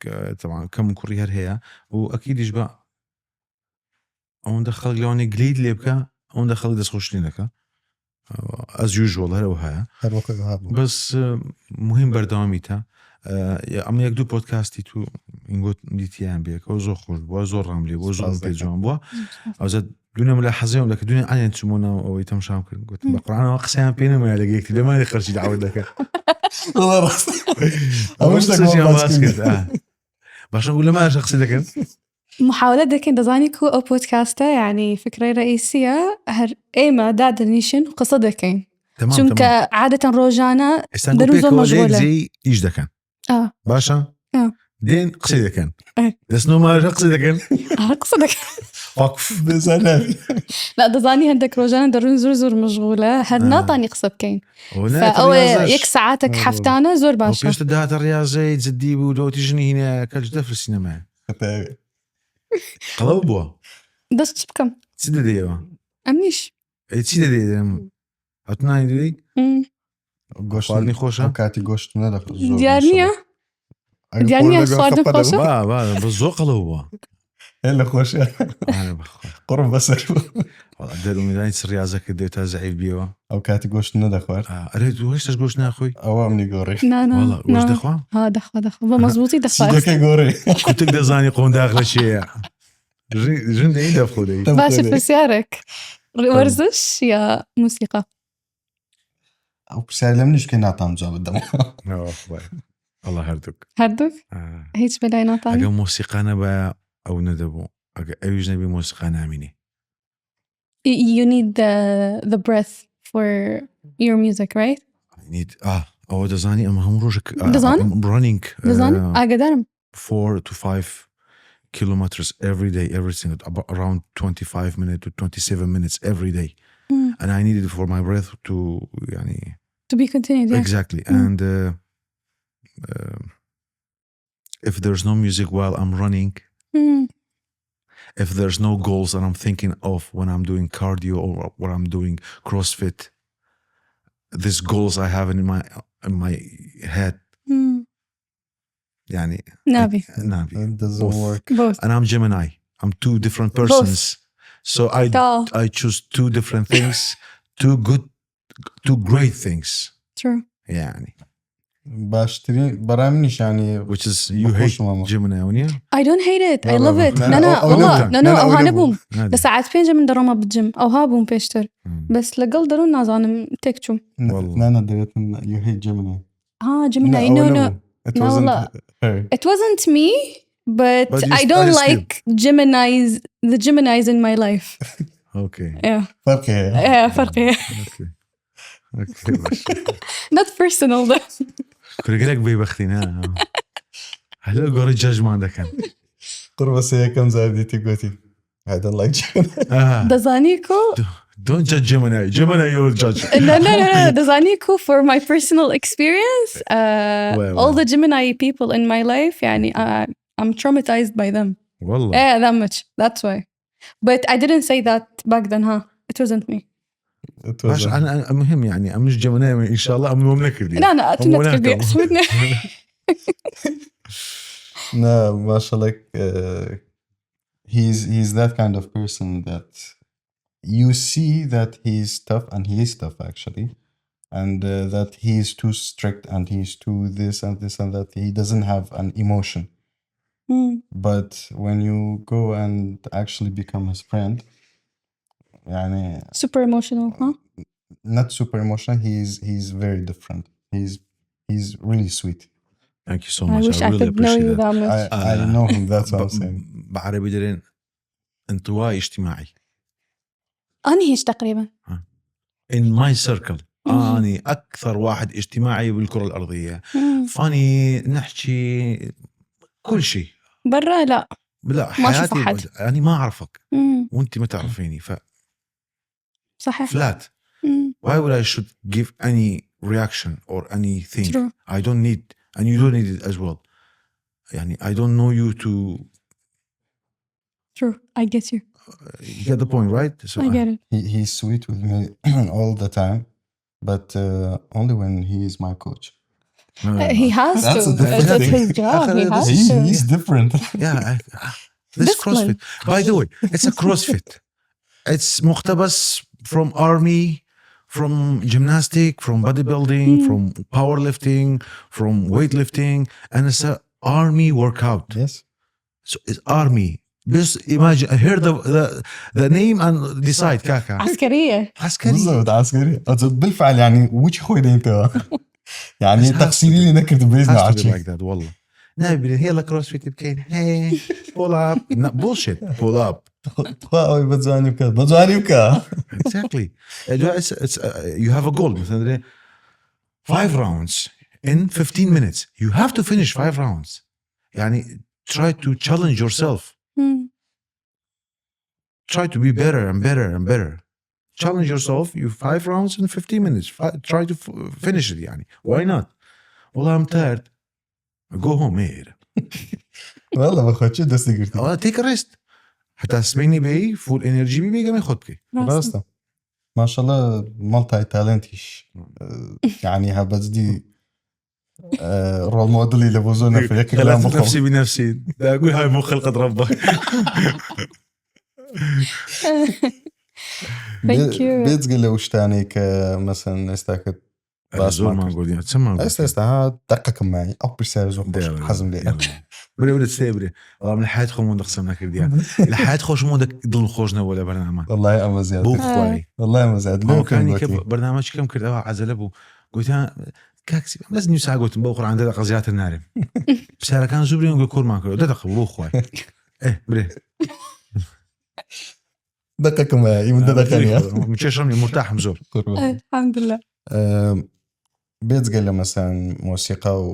کەم و کوڕی هەر هەیە و ئەکیدیش بە ئەوەندە خەڵک لەوانەیە گلەیت لێ بکە ئەوەندە خەڵک دەستخۆشی نەکە as usual هەر ئەوهایە هەر وەکو ئەوها بوو. بەس مهم بەردەوامی تا ئەمە یەک دوو پۆدکاستی تو ئینگۆت دیتیان بێکەوە زۆر خۆش بووە زۆر ڕام لێ بووە زۆر سپاس پێ دەکەم. جوان بووە ئەوجا دونێ ملاحەزەیەم دەکرد دونێ ئەیان چوومە ناو ئەوەی تەمشام کرد گوتم بە قورئانەوە قسەیان پێ نەمایە لەگە یەکتری لەمانی خەرچی داوت دەکەن وەڵا ڕاست. ئەوە شتێک قسەشیان باس باس کرد. کرد ئا. باشە گوت لەمانەش قسە دەکەن محاولە دەکەین دەزانی کو ئەو پۆدکاستە یعنی فکرەی ڕئیسیە هەر ئێمە دادەنیشن و قسە دەکەین تەمام چونکە تەمام عادەتەن ڕۆژانە ئێستا دەروون زۆر پێکەوە لە یەک مەشغولە جێی ئیش دەکەن آه. باشە آه. دێن قسەی دەکەن دەستنەوە ماژە قسە دەکەن قسە دەکەن وەقف لا دەزانی هەندێک ڕۆژانە دەروون زۆر زۆر مەشغولە هەر ناتانی قسە بکەین ئەوە یەک سعاتێک هەفتانە زۆر باشە پێشتە داهاتە ڕاضەی جدی بوو دەوتی ژنی هینە کەچ دەفر سینەما قەڵەو بووە دەست چ بکەم چ دەدەیەوە ئەمنیش چی دەدەی ئەتنانی دەدەی خواردنی خۆشە کاتی گۆشت نەدەخۆ دیار نییە دیار نییە خواردن خۆشە بە زۆر قەڵەو بووە لە خۆشە قڕم بەسەر دەرومیدانی چ ڕاضە کردێ تا زعیف بیەوە ئەو کاتی گۆشت نەدەخوارد ئەرێ هێشتاش گۆشت ناخۆی ئەوە منی گۆڕی گۆشت دەخوا دەخوا دەخوا بە مەزبوطی دەخوا گۆڕی کوتک دەزانی قۆنداغ لە چێە ژن دەی دەخۆ دەی باشە پرسیارێک وەرزش یا موسیقا ئەو پرسیار لەم نیش بکەی ناتام جواب بدەم ئەڵە هەردووک هەردووک هیچ بەلای ناتان ئەگە مۆسیقا نەبە ئەو نەدەبوو ئەگە ئەویش نەبی مۆسیقا نامینێ You need the breath for your music, right? need ئەوە دەزانی ئەمە هەموو ڕۆژێک دەزانم running دەزانم ئاگدارم 4 to 5 kilometers every day every single about around 25 minutes to 27 minutes every day mm. and I needed for my breath to يعني to be continued yeah. exactly mm. and if there's no music while I'm running mm. if there's no goals that I'm thinking of when I'm doing cardio or when I'm doing CrossFit these goals I have in my in my head mm. يعني نابي نابي It doesn't Both. work. both and I'm Gemini I'm two different persons so I Tall. I choose two different things two good two great things true يعني باشترین بەڕای منیش ینی which is you hate بەخۆشم ئەمە. Gemini ونيا I don't hate it I لا، لا، love it لا، نا لا، نا ئەو والله نەبووم. نا نا نا، نا، ئەوها ئەو نەبووم نادي. لە ساعات پێنجە من دەڕۆمە بجم ئەوها بووم پێشتر بەس لەگەڵ دەروون نازانم تێک چووم والله. نا نا دەبێتن you hate Gemini. ها نا، Gemini ئەوە no no نەبوو. It نا wasn't والله. her. It wasn't me but But you I don't I still- like Geminis the Geminis in my life okay yeah فەرقی هەیە. yeah فەرقی okay okay باش. not personal though کورگەلێک بێبەختین ها هەلۆ گۆڕی جەژمان دەکەن قڕ بەسە یەکەم جار دیتی گوتی I don't like Gemini. آه. دەزانی کو Don't judge Gemini. Gemini, you will judge. no no no no دەزانی کو for my personal experience Well, all well. the Gemini people in my life يعني I'm traumatized by them والله yeah that much that's why but I didn't say that back then huh it wasn't me It باش wasn't. انا المهم يعني مش جيميناي ان شاء الله ام نكردي لا لا هم أتمنى تكذبي ناكل. أتمنى No, mashallah, he's that kind of person that you see that he's tough, and he is tough actually, and that he is too strict and he's too this and this and that. He doesn't have an emotion. But when you go and actually become his friend, يعني super emotional huh not super emotional, he's very different. He's really sweet. Thank you so I much. wish I I really could know appreciate you that. that much I know him, that's what I'm saying. بعربي دارين انطوائي اجتماعي. أنا هيش تقريبا In my circle اني اكثر واحد اجتماعي بالكره الارضيه. فاني نحكي كل شيء. برا لا لا ما أشوف حياتي أحد. انا ما اعرفك مم. وانت ما تعرفيني ف صحيح flat. مم. Why would I should give any reaction or anything? True. I don't need and you don't need it as well. يعني I don't know you to True. I get you. you get the point, right? So I get it. He's sweet with me all the time, but only when he is my coach. He has That's to. a different That's thing. his job. He has He, to. he's different. Yeah, this Discipline. CrossFit. By the way, it's a CrossFit. It's مقتبس from army, from gymnastic, from bodybuilding, from powerlifting, from weightlifting, and it's a army workout. Yes. So it's army. Just imagine, hear the name and decide كاكا. عسكرية عسكري. بالضبط عسكري بالفعل يعني وش خوي انت يعني It has to تقصيري اللي نكرت بريزنا Has to be عشان like that والله. نبي هي CrossFit بكين hey pull up no, bullshit pull up قوي بتزاني بكا بتزاني بكا exactly it's you have a goal مثلا 5 rounds in 15 minutes you have to finish 5 rounds. یعنی try to challenge yourself. Try to be better and better and better. Challenge yourself. You five rounds in 15 minutes. Try to finish it. يعني why not? والله I'm tired. Go home here. والله بەخۆ چی دەستی گرتی والله take a rest. حتا سبەینێ بێی full energy بی بێگەمێ خۆت بکەی. ڕاستە ماشەڵە multi talent یش یعنی هە بەجدی role model ی لە بۆ زۆر نەفر یەکێک لام بخۆم. نفسي بنفسي دا اقول هاي مو خلقة ربك. Thank you. بێجگە لەو شتانەی کە مەسەن ئێستا کە زۆرمان گۆدیان چمان ئێستا ئێستا ها دقەکەم مای ئەو پرسیارە زۆر خۆش حەزم لێ برێ برێ سێ برێ بەڵام لە حیات خۆم وەندە قسەم نەکردیان لە حیات خۆشم وەندە دڵم خۆش نەبوو لە بەرنامە والله ئەمە زیاد بۆ خوای والله ئەمە زیاد لێ ماوەکانی کە گوتی. بەرنامە چکەم کرد ئەوە عەجەلە بوو گوتیان کاک سیما بەس نیو ساعت گوتم بۆ قورئان دە دەقە زیاتر نارێم پرسیارەکان زوو برێن گوت کۆرمان کرد دە دەقە بوو بۆ خوای ئێ برێ دقەکەم مای من دە دەقە نییە من کێشەم نییە مرتاحم زۆر قوربان. الحمدلله بێجگە لە مەسەن مۆسیقا و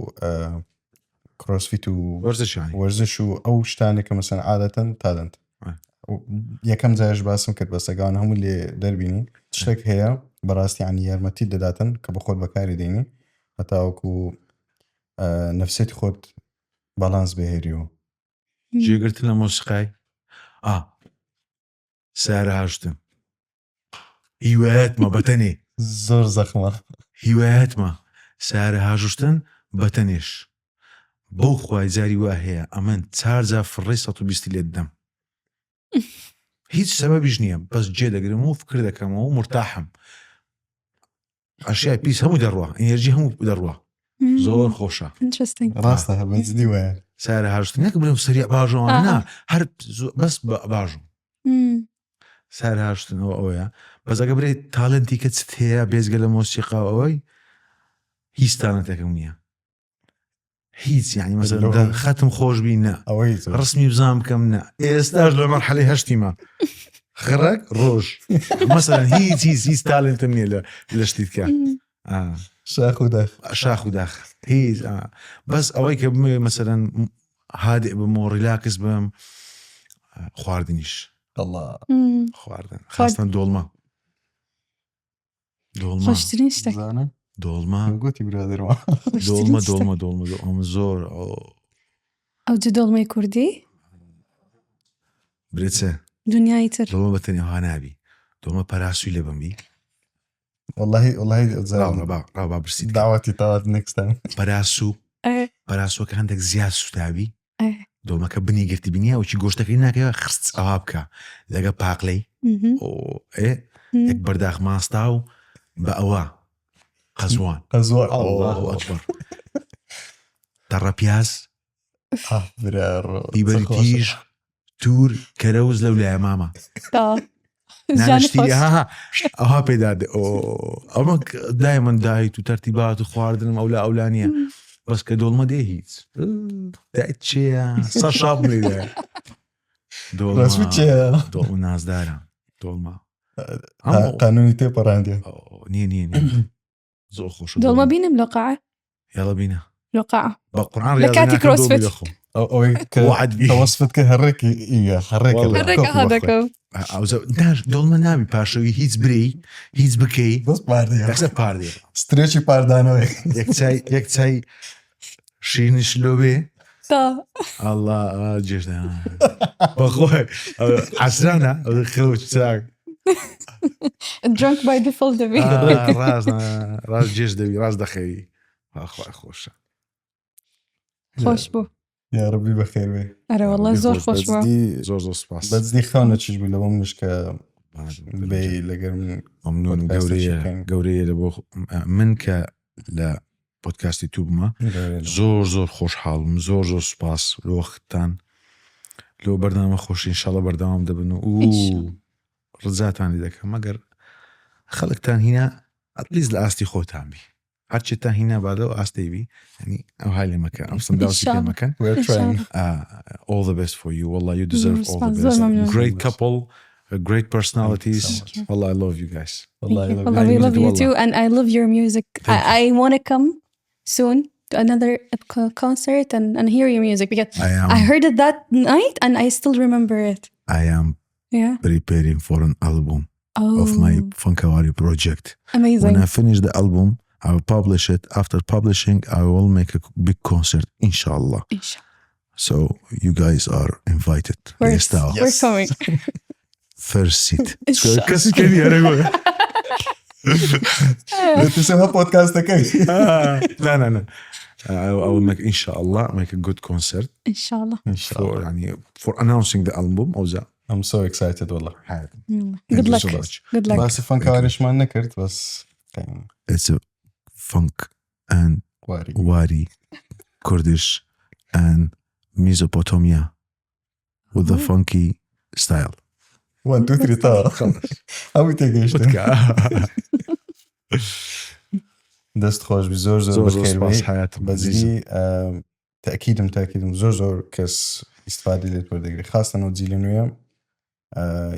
CrossFit و وەرزش یانی وەرزش و ئەو شتانێک کە مەسەن عادەتەن talent یەکەم جارش باسم کرد بەسەگان هەموو لێ دەربینی شتێک هەیە بەڕاستی عنی یارمەتی دەداتن کە بە خۆت بەکاری دێنی هەتاوەکو نفسێتی خۆت باڵانس بهێریەوە. جێگرتن لە مۆسیقای ئا سارە هاشتن هیوایەتمە بەتەنێ زۆر زەخمە هیوایەتمە سارە هاژشتن بەتەنێش بەو خوای جاری وا هەیە ئەمن چار جار فڕەی 120 لێ دەدەم هیچ سەبەبیش نییە بەس جێ دەگرم و فکر دەکەمەوە و مرتاحم ئەشیای پیس هەموو دەڕوا ئینێرجی هەموو دەڕوا زۆر خۆشە Interesting. ڕاستە بەجدی وایە سارە هاژتن نەک بڵێم سەریع باژۆ نا هەر بەس باژۆ سار هاشتنەوە ئەوەیە بەس ئەگە برێ talent ی کە چت هەیە بێزگە لە مۆسیقا ئەوەی هیچ talent ێکم نییە هیچ یعنی مەسەلەن خەتم خۆش بی نا ئەوەی ڕسمی بزان بکەم نا ئێستاش لە مەرحەلەی هەشتیمە خڕک ڕۆژ مەسەلەن هیچ هیچ هیچ talent م نییە لە شتی تکە شاخ و داخ شاخ و داخ هیچ بەس ئەوەی کە بمەوێ مەسەلەن هادئ بم و ریلاکس بم خواردنیش خواردن خاستن دۆڵمە دۆڵمە خۆشترین شتێک دۆڵمە گوتی برادەرەوە دۆڵمە دۆڵمە دۆڵمە ئەم زۆر ئەو جی دۆڵمەی کوردی برێچە دنیای تر دۆڵمە بە تەنیا نابی دۆڵمە پەراسوی لێ بمبی والله والله ڕاوا برسی داوەتی تاوات next time پەراسو پەراسوەکە هەندێک زیاد سوتاوی دۆڵمەکە بنی گرتی بینیە وچی گۆشتەکەی ناکەوە خست ئەوا بکە لەگە پاقلەی یەک بەرداخ ماستا و بە ئەوە قەزوان قەزوان الله ئەکبەر تەڕە پیاز بیبەری تیژ تور کەرەوز لەو لایە مامە ئەوها پێدا ئەمە دایمەن دایت و تەرتیبات و خواردنم ئەولا ئەولا نییە بەس کە دۆڵمە دێ هیچ دایت چییە سەر شاپ دۆڵمە نازدارە دۆڵمە قانونی تێپەڕاندێ نییە نییە زۆر خۆشە دۆڵمە بینم لە قاعە یاڵە بینە لە قاعە بە قورآن لە کاتی CrossFit. ئەوەی کە وعد بی تەوەسفت کە هەڕێکی ئیە هەڕێکە والله. هەرێکە هەدەکەم دۆڵمە نابی پاشەوی هیچ برێی هیچ بکەی بەس پاردێ یەکسەر پاردێ stretch ی پاردانەوەی یەک چای یەک چای شیرینیش لۆ بێ تا ئەڵا جێژ بەخۆی عەسرانە خەوت چاک drunk by default دەبی ڕاست ڕاست جێژ دەبی ڕاست دەخەوی خۆی خۆشە خۆش بوو یاڕەبی بەخێر بێ ئەرە والله زۆر خۆش بووە زۆر زۆر سپاس بەجدی خەونە چیش بوو لە بۆ منش کە بێ لەگەر من ممنون گەورەیە گەورەیە لە بۆ من کە لە پۆدکاستی تو بمە زۆر زۆر خۆشحاڵم زۆر زۆر سپاس لە وەختتان لۆ بەردەنامە خۆشی انشاءاللە بەردەوام دەبن و ڕزاتانی دەکەم مەگەر خەڵکتان هینا at least لە ئاستی خۆتان بی هەرچێتان هینا با لەو ئاستەی بی ینی ئەو های لێ مەکە ئەم سنداوسی پێ مەکەن all the best for you والله you deserve all the best great couple great personalities والله I love you guys والله we love you too and I love your music I, I want to come soon. to another concert and hear your music because I am I heard it that night and I still remember it. I am Yeah. preparing for an album Oh, of my Funkawari project. amazing. When I finish the album, I will publish it. After publishing, I will make a big concert, inshallah. Inshallah. So you guys are invited. We're, Yes. we're coming. First seat. Inshallah. تسويها بودكاستەکەی لا لا لا. I will make inshallah make a good concert Inshallah. إن شاء for الله يعني for announcing the album أو ذا I'm so excited والله Thank Good you luck. so much. Good luck. باسی فەنکاریشمان نەکرد بەس It's a funk and واری Wari, Kurdish, and Mesopotamia with the funky style. 1 2 3 تا هەمووی تێگەیشتن دەست خۆش بی زۆر زۆر زۆر زۆر بەخێر سپاس بێی. حیاتم بەزی تەکیدم تاکیدم زۆر زۆر کەس ئیسفادی لێت وەردەگری خاستن و جیلی نوێ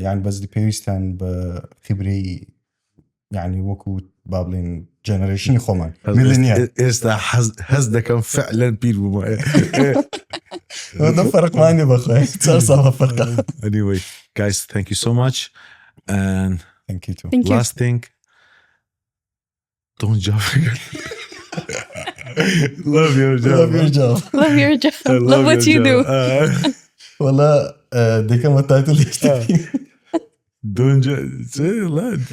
یان بەزی پێویستیان بە خیبرەی یعنی وەکو با بڵێن generation ی خۆمان millennial ئێستا هەز دەکەم فعلا پیر بووم. ئەوە فەرقمان نییە بەخۆی چوار ساڵە فەرقە. Anyway, guys, thank you so much. And Thank you too. Thank you. last thing, don't job. Love your job. Love your job. Love your job. I Love what your you do. job. وەڵا دەکەمە title Don't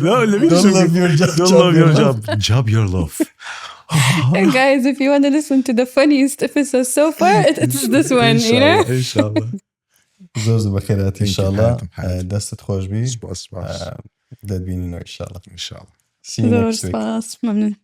no, let me Don't love your job. Don't Job love your your love. job. Job your love. Guys, if you want to listen to the funniest episode so far, it's this one, you know? إن شاء الله. زۆر زۆر بەخێرات Thank you. إن شاء الله حياتم، حياتم. دەستت خۆش بی سپاس سپاس. دەتبینینەوە إن شاء الله إن شاء الله. See you زۆر next week. سپاس. ممنون.